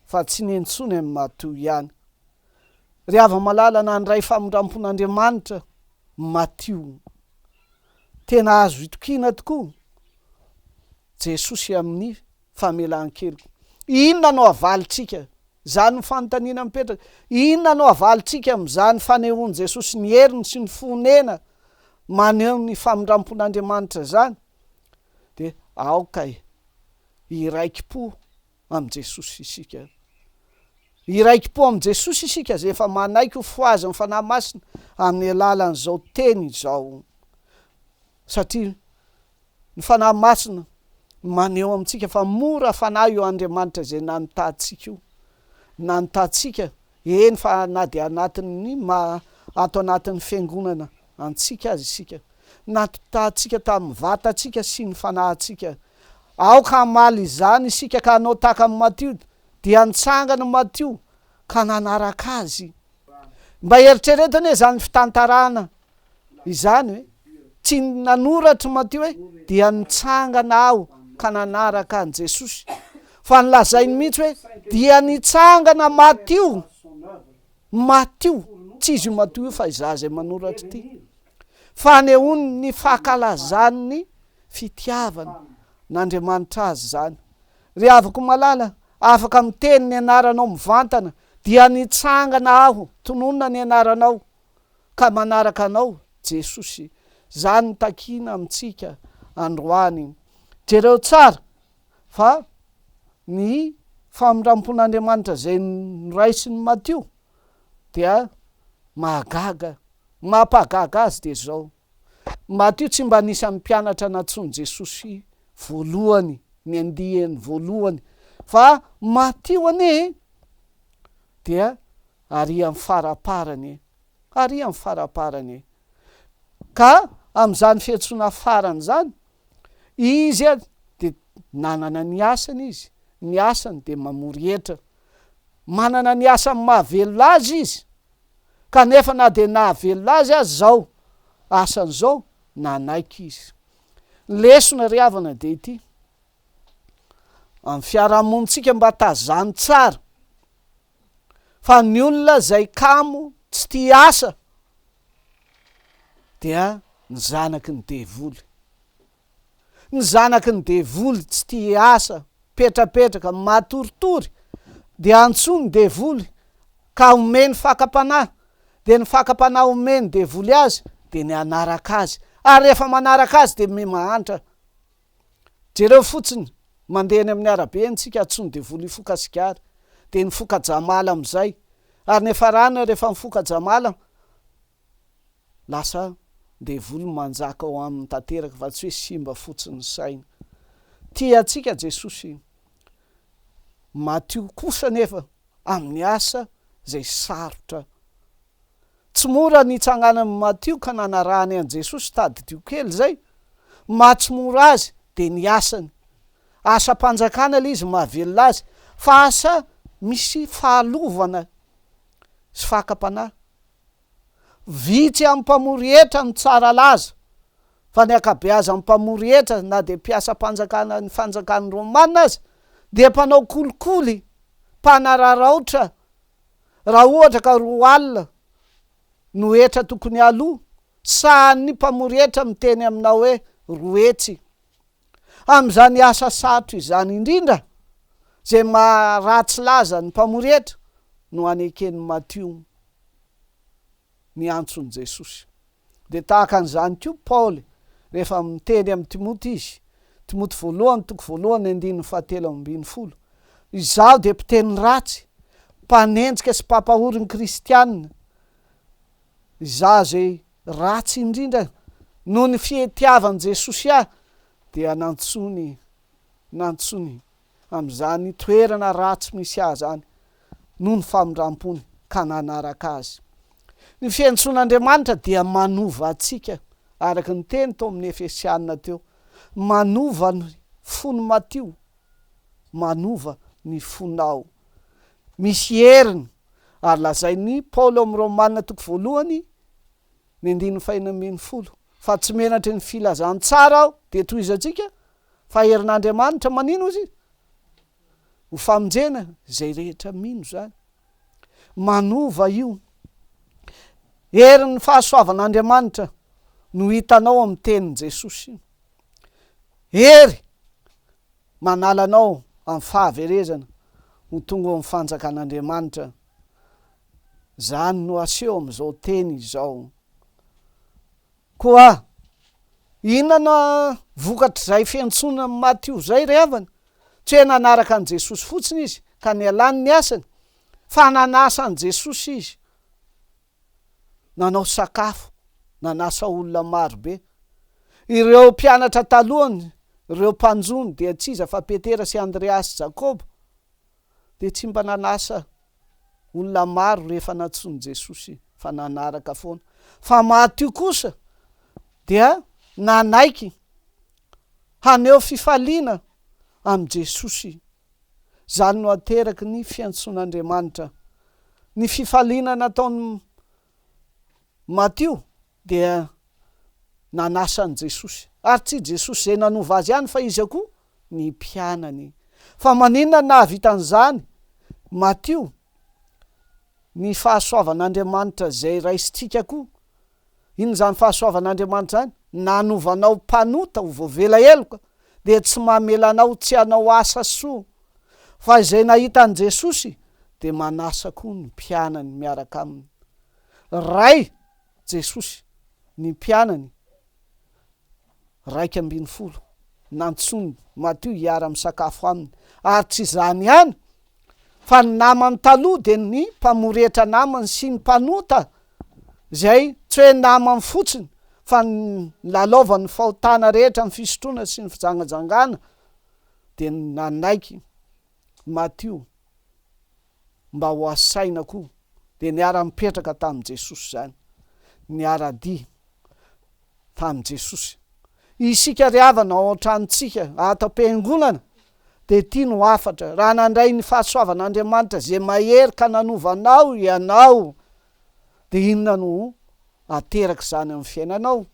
fa tsy ny antsoiny an'i Matio ihany. Ry hava-malala nandray famindrampon'Andriamanitra Matio. Tena azo itokiana tokoa Jesosy amin'ny famelan-keloka. Inona no havalintsika? Izany no fanontaniana mipetraka. Inona no havalintsika amin'izany fanehoan'i Jesosy ny heriny sy ny fonena maneho ny famindrampon'Andriamanitra izany? Dia aoka hiraiki-po amin'i Jesosy isika. Hiraiki-po amin'i Jesosy isika izay efa manaiky ho fohazin'ny Fanahy Masina amin'ny alalan'izao teny izao. Satria Ny Fanahy Masina maneho amintsika fa mora fanahy io Andriamanitra izay nanotantsika io. Nanotantsika, eny fa na dia anatin'ny maha ato anatin'ny Fiangonana antsika aza isika. Nanotantsika tamin'ny vatantsika sy ny fanahintsika. Aoka hamaly izany isika ka hanao tahaka an'i Matio, dia nitsangana Matio ka nanaraka azy. Mba eritrereto anie izany fitantarana izany hoe, tsy nanoratry Matio hoe dia nitsangana aho ka nanaraka an'i Jesosy, fa nolazainy mihitsy hoe dia nitsangana Matio, Matio, tsy izy io Matio io fa izaho izay manoratra ity, fanehoany ny fankalazany ny fitiavana n'Andriamanitra azy izany. Ry havako malala, afaka miteny ny anaranao mivantana, dia nitsangana aho, tononina ny anaranao, ka manaraka anao Jesosy. Zany no takiana amintsika androany. Jereo tsara fa ny famindrampon'Andriamanitra izay noraisin'i Matio dia mahagaga. Ny mampahagaga azy dia izao, Matio tsy mba anisan'ny mpianatra nantsoin'i Jesosy voalohany, ny andiany voalohany, fa Matio anie dia Ary amin'ny faraparany e! Ary amin'ny faraparany e! Ka amin'izany fiantsoana farany izany, izy dia nanana ny asany izy, ny asany dia mamory hetra. Manana ny asany mahavelona azy izy, kanefa na dia nahavelona azy aza izao asany izao, nanaiky izy. Ny lesona ry havana dia ity, amin'ny fiarahamonintsika mba tazano tsara, Fa ny olona izay kamo tsy tia asa dia ny zanaky ny devoly. Ny zanaky ny devoly tsy tia asa, mipetrapetraka, matoritory dia antsoiny devoly ka omeny fakam-panahy, dia ny fakam-panahy omeny devoly azy dia ny hanaraka azy, ary rehefa manaraka azy dia miha-mahantra. Jereo fotsiny, mandeha eny amin'ny arabe eny tsika antsoin'ny devoly hifoka sigara, dia nifoka jamala amin'izay, ary niafarana rehefa nifoka jamala, lasa devoly manjaka ao aminy tanteraka fa tsy hoe simba fotsiny ny saina. Tia antsika Jesosy. Matio kosa anefa amin'ny asa izay sarotra. Tsy mora ny nitsanganan'i Matio ka nanarahany an'i Jesosy, tadidio kely izay. Maha tsy mora azy dia ny asany. Asam-panjakana ilay izy mahavelona azy, fa asa misy fahalovana sy fakam-panahy. Vitsy amin'ny mpamory hetra no tsara laza, fa ny ankabeazan'ny mpamory hetra na dia mpiasam-panjakana ny fanjakan'ny Romana aza dia mpanao kolikoly, mpanararaotra Raha ohatra ka 20 alina no hetra tokony haloa, sahan'ny mpamory hetra miteny aminao hoe 200. Amin'izany asa sarotra izany indrindra, izay maha ratsy laza ny mpamory hetra, no aneken'i Matio ny antson'i Jesosy. Dia tahaka an'izany koa Paoly rehefa miteny amin'i Timoty izy, Timoty voalohany toko voalohany andininy fahatelo ambin'ny folo, Izaho dia mpiteny ratsy, mpanenjika sy mpampahory ny kristiana, izaho izay ratsy indrindra. Noho ny fitiavan'i Jesosy ahy dia nantsoiny, nantsoiny amin'izany toerana ratsy misy ahy izany noho ny famindram-pony ka nanaraka azy. Ny fiantsoan'Andriamanitra dia manova antsika araka ny teny tao amin'ny Efesiana teo, manova ny fon'i Matio, manova ny fonao. Misy heriny ary lazain'i Paoly ao amin'ny Romana toko voalohany ny andininy faheno 16 fa tsy menatry ny filazantsara aho dia tohizantsika fa herin'Andriamanitra manino izy? Ho famonjena izay rehetra mino izany. Manova io. Herin'ny fahasoavan'Andriamanitra no hitanao amin'ny tenin'i Jesosy io. Hery manala anao amin'ny fahaverezana ho tonga ao amin'ny fanjakan'Andriamanitra. Izany no aseho amin'izao teny izao. Koa inona no vokatr'izay fiantsoana an'i Matio izay ry havana? Tsy hoe nanaraka an'i Jesosy fotsiny izy ka nialany ny asany, fa nanasa an'i Jesosy izy. Nanao sakafo, nanasa olona maro be. Ireo mpianatra talohany, ireo mpanjono dia tsy iza fa Petera sy Andreasy sy Jakoba, dia tsy mba nanasa olona maro rehefa nantsoin'i Jesosy fa nanaraka foana. Fa Matio kosa dia nanaiky haneho fifaliana amin'i Jesosy. Izany no ateraky ny fiantsoan'Andriamanitra. Ny fifaliana nataon'i Matio dia nanasa an'i Jesosy. Ary tsy i Jesosy izay nanova azy ihany fa iza koa? Ny mpianany. Fa maninona no nahavita an'izany? Matio, Ny fahasoavan'Andriamanitra izay raisintsika koa. Inona izany fahasoavan'Andriamanitra izany? Nanova anao mpanota ho voavela heloka, dia tsy mamela anao tsy hanao asa soa. Fa izay nahita an'i Jesosy dia manasa koa ny mpianany miaraka aminy. Ray Jesosy ny mpianany 11, nantsoiny Matio hiara-misakafo aminy. Ary tsy izany ihany, fa ny namany taloha dia ny mpamoretra namany sy ny mpanota, izay tsy hoe namany fotsiny, fa nilalaovany ny fahotana rehetra, ny fisotroana sy ny fijangajangana, dia nanaiky Matio mba ho asaina koa, dia niara-nipetraka tamin'i Jesosy izany, niara-dia tamin'i Jesosy. Isika ry havana ao an-tranontsika, ato am-piangonana, dia ity no hafatra, raha nandray ny fahasoavan'Andriamanitra izay mahery ka nanova anao ianao, dia inona no aterak'izany amin'ny fiainanao?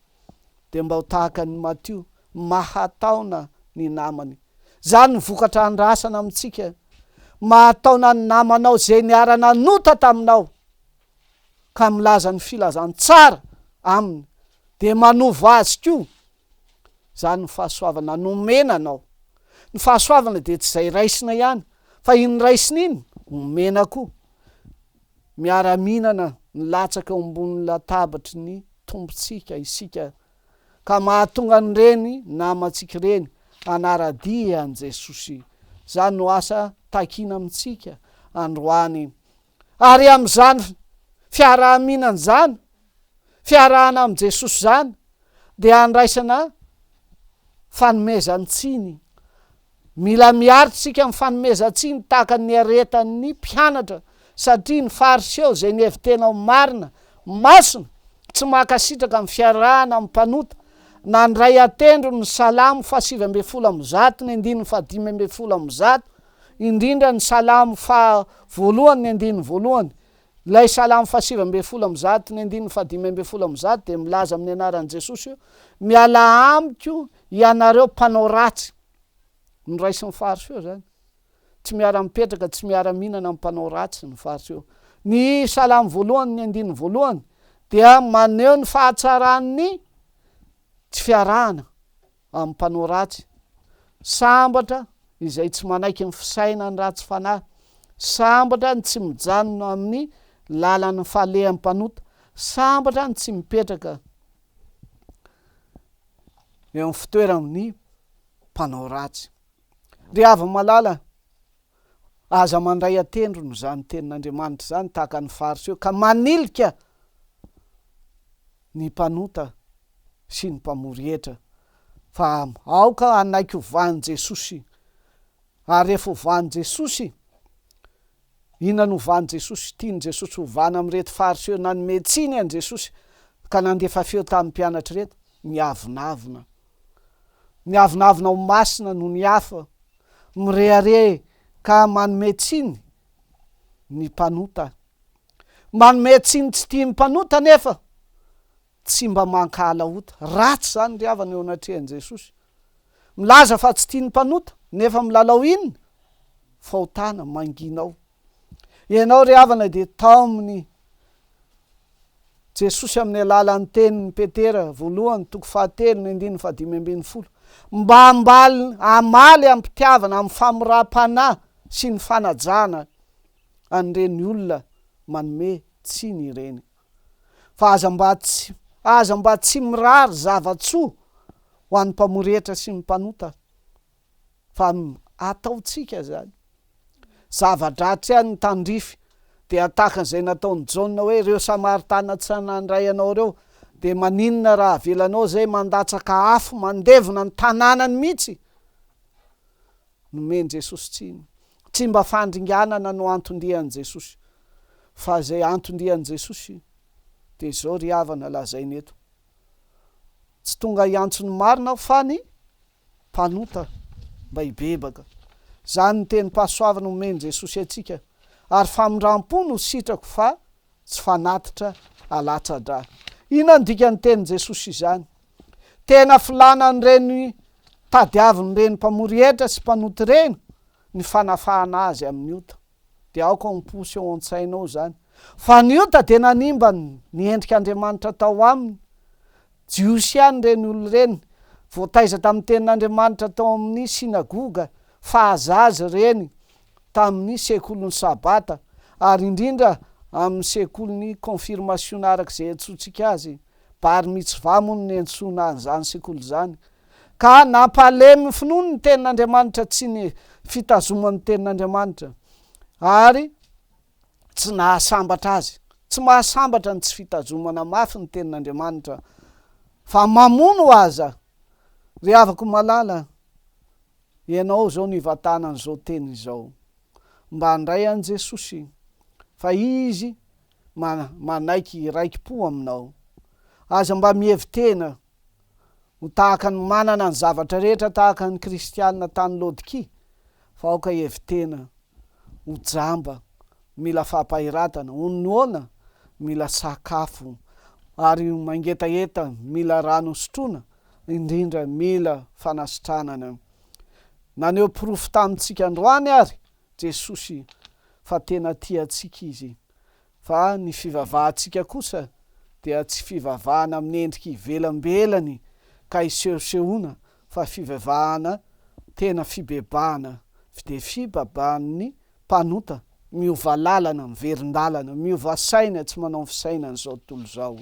Dia mba ho tahaka an'i Matio, mahataona ny namany. Izany no vokatra andrasana amintsika. Mahataona ny namanao izay niara-nanota taminao ka milaza ny filazantsara aminy dia manova azy koa. Izany ny fahasoavana nomena anao. Ny fahasoavana dia tsy izay raisina ihany fa iny raisina iny omena koa. Miara-mihinana milatsaka eo ambonin'ny latabatry ny Tompontsika isika ka mahatonga an'ireny namantsika ireny hanara-dia an'i Jesosy. Izany no asa takina amintsika androany. Ary amin'izany fiaraha-mihinana izany, fiarahana amin'i Jesosy izany, dia andraisana fanomezan-tsiny Mila miaritra isika amin'ny fanomezan-tsiny tahaka ny niaretan'ny mpianatra, satria ny Fariseo izay nihevi-tena ho marina, masina, tsy mankasitraka ny fiarahana amin'ny mpanota, nandray an-tendrony ny Salamo faha-119 ny andininy faha-115, indrindra ny Salamo faha voalohany ny andininy voalohany. Ilay Salamo faha-119 ny andininy faha-115 dia milaza amin'ny anaran'i Jesosy hoe, Mialà amiko ianareo mpanao ratsy. Noraisin'ny Fariseo izany. Tsy miara-mipetraka, tsy miara-mihinana amin'ny mpanao ratsy ny Fariseo. Ny Salamo voalohany, ny andininy voalohany, dia maneho ny fahatsaran'ny tsy fiarahana amin'ny mpanao ratsy. Sambatra izay tsy manaiky ny fisainan'ny ratsy fanahy. Sambatra ny tsy mijanona amin'ny lalan'ny falehan'ny mpanota. Sambatra ny tsy mipetraka eo amin'ny fitoeran'ny mpanao ratsy. Ry hava-malala, aza mandray an-tendrony izany tenin'Andriamanitra izany tahaka ny Fariseo ka manilika ny mpanota. sy ny mpamory hetra, fa aoka hanaiky hovan'i Jesosy. Ary rehefa hovan'i Jesosy, inona no hovan'i Jesosy? Tian'i Jesosy hovana amin'ireto Fariseo nanome tsiny an'i Jesosy ka nandefa feo tamin'ny mpianatra ireto, ny avonavona. Ny avonavona ho masina noho ny hafa, mirehareha ka manome tsiny ny mpanota. Manome tsiny tsy tia ny mpanota anefa tsy mba mankahala ota. Ratsy izany ry havana eo anatrehan'i Jesosy. Milaza fa tsy tia ny mpanota, nefa milalao inona? Fahotana, mangina ao. Ianao ry havana dia taomin'i Jesosy amin'ny alalan'ny tenin'i Petera voalohany toko fahatelo ny andininy fahadimy ambin'ny folo mba hambaly hamaly am-pitiavana amin'ny famoram-panahy sy ny fanajana an'ireny olona manome tsiny ireny. Fa aza mba tsy aza mba tsy mirary zava-tsoa ho an'ny mpamory hetra sy ny mpanota fa ataontsika izany. Zava-dratsy ihany ny tandrify dia tahaka izay nataon'i Jaona hoe ireo Samaritana tsy nandray anao ireo dia maninona raha avelanao izay mandatsaka afo mandevona ny tanànany mihitsy. Nomen'i Jesosy tsiny. Tsy mba fandringanana no anton-dian'i Jesosy, fa izay anton-dian'i Jesosy dia izao ry havana lazainy eto, Tsy tonga hiantso ny marina aho fa ny mpanota mba hibebaka. Izany ny tenim-pahasoavana omen'i Jesosy antsika, ary famindram-po no sitrako fa tsy fanatitra alatsa-drà. Inona no dikan'ny tenin'i Jesosy izany? Tena filàna an'ireny tadiavin'ireny mpamory hetra sy mpanota ireny ny fanafahana azy amin'ny ota. Dia aoka ho am-po sy ao an-tsainao izany. Fa ny ota dia nanimba ny endrik'Andriamanitra tao aminy. Jiosy ihany ireny olona ireny, voataiza tamin'ny tenin'Andriamanitra tao amin'ny synagoga, fahazaza ireny tamin'ny sekolin'ny Sabata, ary indrindra amin'ny sekolin'ny konfirmasiona araka izay iantsoantsika azy. Bar mitzvah moa no niantsoana an'izany sekoly izany. Ka nampalemy ny finoany ny tenin'Andriamanitra tsy ny fitazomany ny tenin'Andriamanitra, ary tsy nahasambatra azy. Tsy mahasambatra ny tsy fitazomana mafy ny tenin'Andriamanitra, fa mamono aza. Ry havako malala, ianao izao no ivatana an'izao teny izao. Mba handray an'i Jesosy, fa Izy manaiky hiraiki-po aminao. Aza mba mihevi-tena ho tahaka ny manana ny zavatra rehetra tahaka ny kristiana tany Laodikia, fa aoka hihevi-tena ho jamba, mila fampahiratana, ho noana, mila sakafo, ary ho mangetaheta, mila rano hosotroina, indrindra mila fanasitranana. Naneho porofo tamintsika androany ary Jesosy fa tena tia antsika Izy. Fa ny fivavahantsika kosa dia tsy fivavahana amin'ny endrika ivelambelany ka isehosehoana fa fivavahana tena fibebahana dia fibabahan'ny mpanota miova lalana, miverin-dalana, miova saina tsy manao ny fisainan'izao tontolo izao.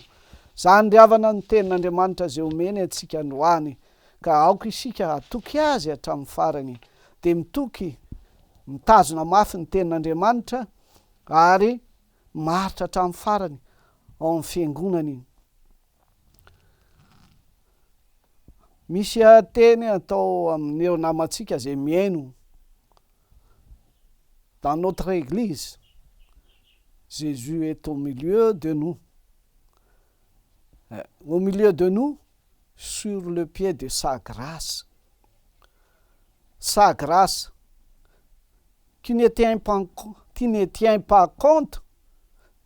Izany ry havana no tenin'Andriamanitra izay omeny antsika androany ka aoka isika hatoky Azy hatramin'ny farany dia mitoky mitazona mafy ny tenin'Andriamanitra ary maharitra hatramin'ny farany ao amin'ny fiangonany. Misy teny atao amin'ireo namantsika izay mihaino, Dans notre église, Jésus est au milieu de nous. Au milieu de nous, sur le pied de sa grâce. Sa grâce qui ne tient pas, qui ne tient pas compte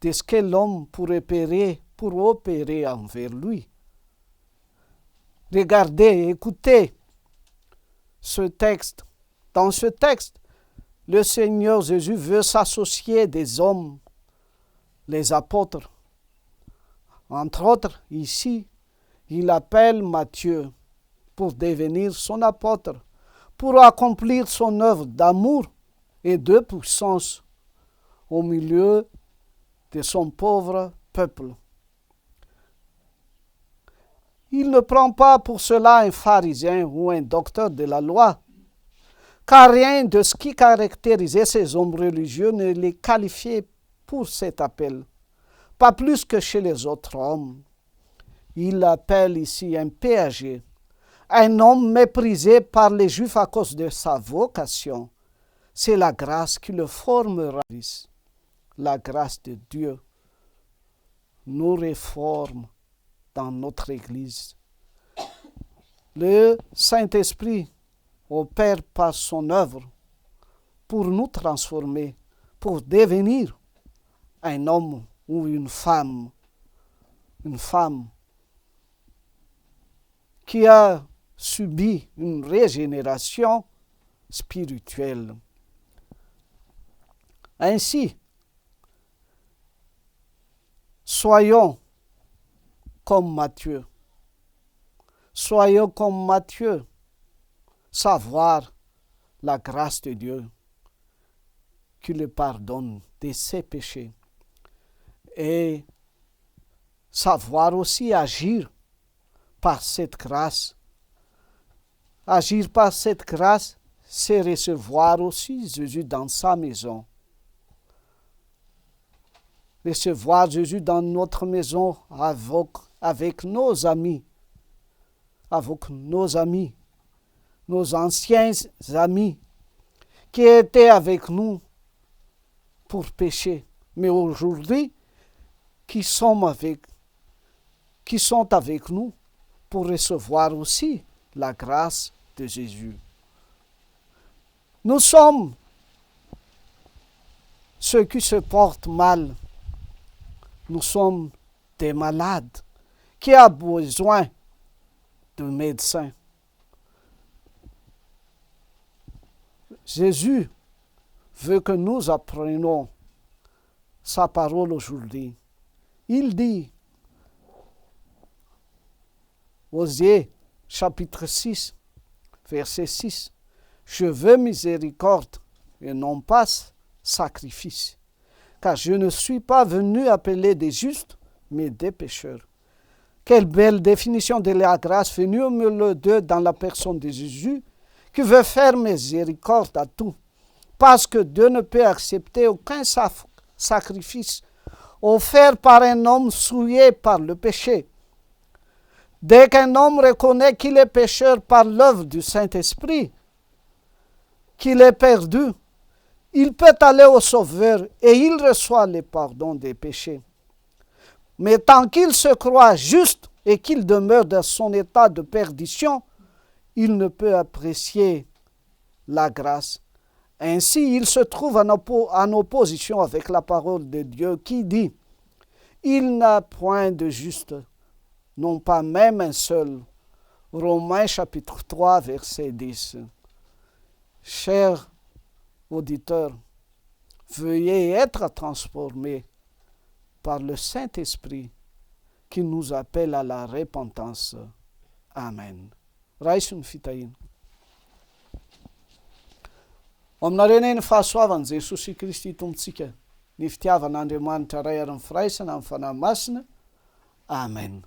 de ce que l'homme pour opérer, pour opérer envers lui. Regardez, écoutez ce texte. Dans ce texte, le Seigneur Jésus veut s'associer des hommes, les apôtres. Entre autres, ici, il appelle Matthieu pour devenir son apôtre, pour accomplir son œuvre d'amour et de puissance au milieu de son pauvre peuple. Il ne prend pas pour cela un pharisien ou un docteur de la loi, car rien de ce qui caractérisait ces hommes religieux ne les qualifiait pour cet appel, pas plus que chez les autres hommes. Il appelle ici un péager, un homme méprisé par les Juifs à cause de sa vocation. C'est la grâce qui le formera. La grâce de Dieu nous réforme dans notre Église. Le Saint-Esprit opère par son œuvre pour nous transformer, pour devenir un homme ou une femme, une femme qui a subi une régénération spirituelle. Ainsi, soyons comme Matthieu. Soyons comme Matthieu, savoir la grâce de Dieu qui le pardonne de ses péchés et savoir aussi agir par cette grâce. Agir par cette grâce, c'est recevoir aussi Jésus dans sa maison. Recevoir Jésus dans notre maison avec, avec nos amis, avec nos amis, nos anciens amis qui étaient avec nous pour pécher, mais aujourd'hui qui sont avec, qui sont avec nous pour recevoir aussi la grâce de Jésus. Nous sommes ceux qui se portent mal. Nous sommes des malades qui a besoin de médecins. Jésus veut que nous apprenions sa parole aujourd'hui. Il dit, Osée chapitre 6, verset 6, Je veux miséricorde et non pas sacrifice, car je ne suis pas venu appeler des justes, mais des pécheurs. Quelle belle définition de la grâce venue au milieu d'eux dans la personne de Jésus, qui veut faire miséricorde à tout, parce que Dieu ne peut accepter aucun sacrifice offert par un homme souillé par le péché. Dès qu'un homme reconnaît qu'il est pécheur par l'œuvre du Saint-Esprit, qu'il est perdu, il peut aller au Sauveur et il reçoit le pardon des péchés. Mais tant qu'il se croit juste et qu'il demeure dans son état de perdition, il ne peut apprécier la grâce. Ainsi, il se trouve en, en opposition avec la parole de Dieu qui dit, Il n'a point de juste, non pas même un seul. Romains chapitre 3, verset 10. Chers auditeurs, veuillez être transformés par le Saint-Esprit qui nous appelle à la repentance. Amen. Raiso ny fitahiana. Ho aminareo anie ny fahasoavan'i Jesosy Kristy Tompontsika, ny fitiavan'Andriamanitra Ray ary ny firaisana amin'ny Fanahy Masina. Amen.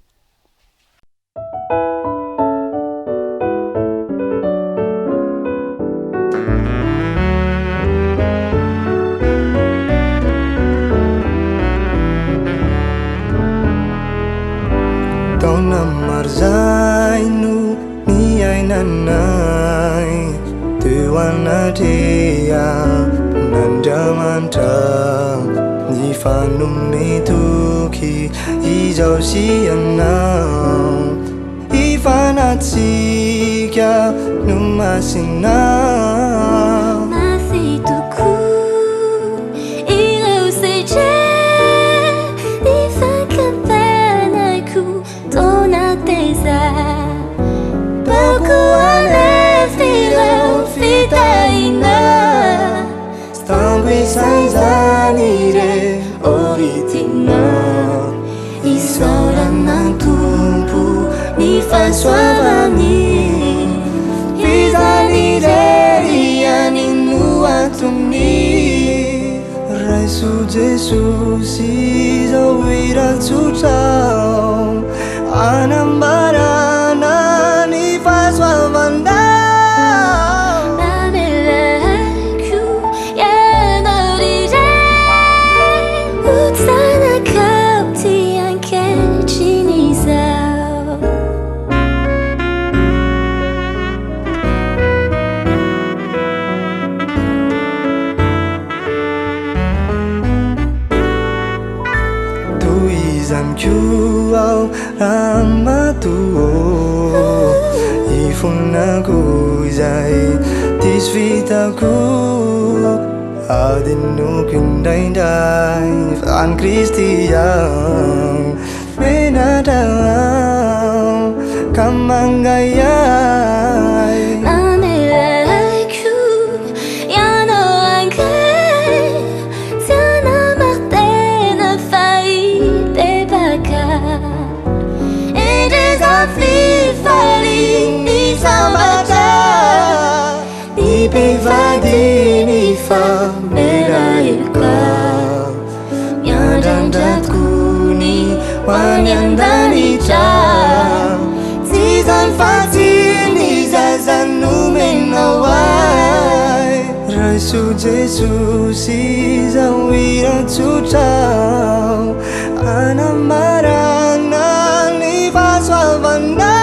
Taona maro zay no niainanay teo anatrehan'Andriamanitra nifanome toky izaho sy ianao hifanatsika no masina. Mafy tokoa ireo sedra ny fankampanako taona teza Bako alefy ireo fitahiana Tsy tambo isaizany ireo ry tiana Isaorana ny Tompo ny fahasoavany F'izany irery ihany no antony Raiso Jesosy izao hira tsotra Anambarana ny fahasoavanao Mamela ahy koa ianao ry Ray Ho zanakao ty ankehitriny izao. ramatoa ô Ifonako izay diso vitako Adinoko indraindray fa an'i Kristy aho Menatra aho ka mangahiahy Mamela ahy koa ianao angaha Tsy hanamari-tena fa hibebaka Indrindra fifalian'ny sambatra Ny mpivady mifamela heloka Miandrandra tokoa ny ho any an-danitra Tsy izany fa tsy ny zaza nomenao ahy Raiso Jesosy izao hira tsotra Anamarana ny fahasoavanao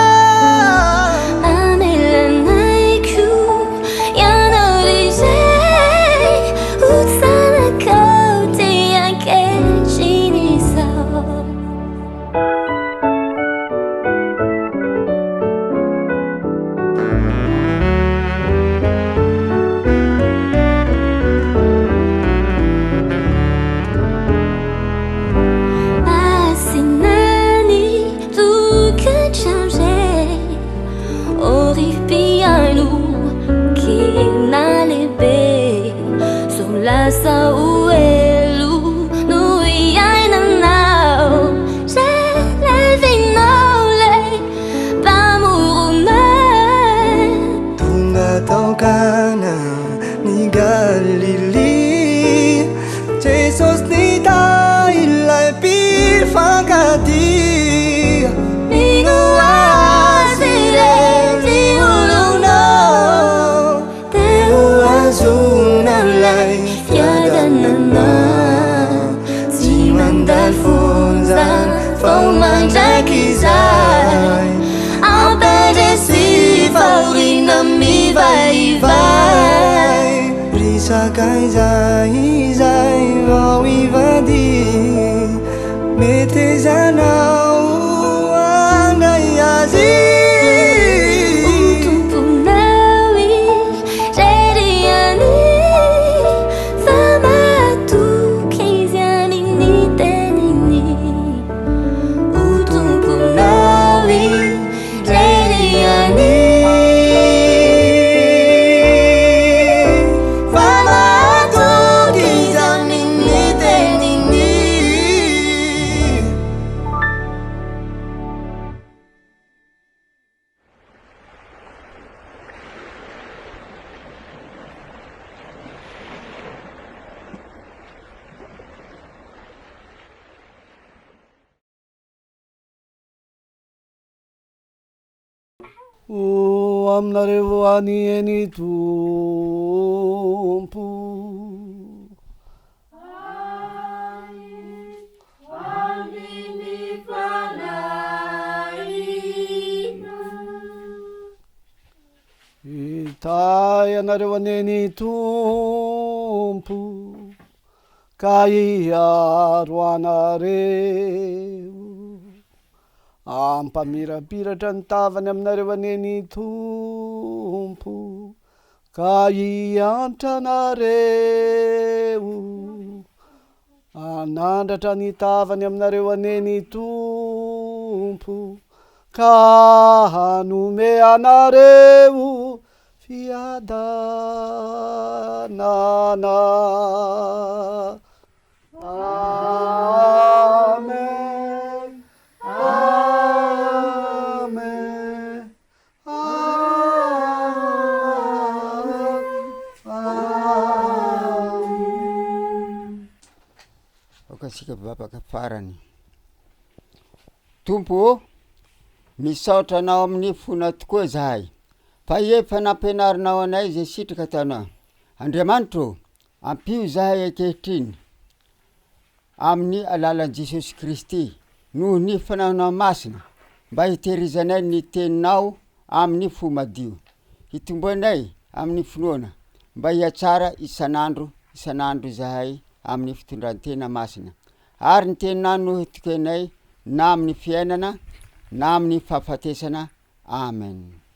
Mamela anay koa ianao ry Ray Ho zanakao ty ankehitriny izao. Masina ny tokantrano izay Ô ry mpihaino kely na lehibe Sao lasa ho helo no iainanao Zay lavinao ilay mpamorona. Tonga tao Kana ny Galilia Jesosy nitahy ilay mpifankatia Mino Azy irery olona Te ho azona ilay fiadanana Tsy mandalo fonja fa ho mandrakizay Ampandresy fahoriana mivaivay Ry sakaiza izay vao hivady Metezanao handray azy Ho tomponao irery ihany Fa mahatoky izy amin'ny teniny Ho tomponao irery ihany Fa mahatoky izy amin'ny teniny. Ho aminareo anie ny Tompo. Hitahy anareo anie ny Tompo ka hiaro anareo. Hampamirapiratra ny tavany aminareo anie ny Tompo ka hiantra anareo. Hanandratra ny tavany aminareo anie ny Tompo ka hanome anareo fiadanana. Amen. Amen. Amen. Aoka isika hivavaka farany. Tompo ô, misaotra Anao amin'ny fonay tokoa izahay, fa efa nampianarinao anay izay sitraka ataonao. Andriamanitra ô, ampio izahay ankehitriny amin'ny alalan'i Jesosy Kristy, noho ny Fanahinao Masina, mba hitehirizanay ny Teninao amin'ny fo madio, hitomboanay amin'ny finoana, mba hihatsara isan'andro isan'andro izahay amin'ny fitondran-tena masina. Ary ny Teninao no hitokianay na amin'ny fiainana na amin'ny fahafatesana. Amen.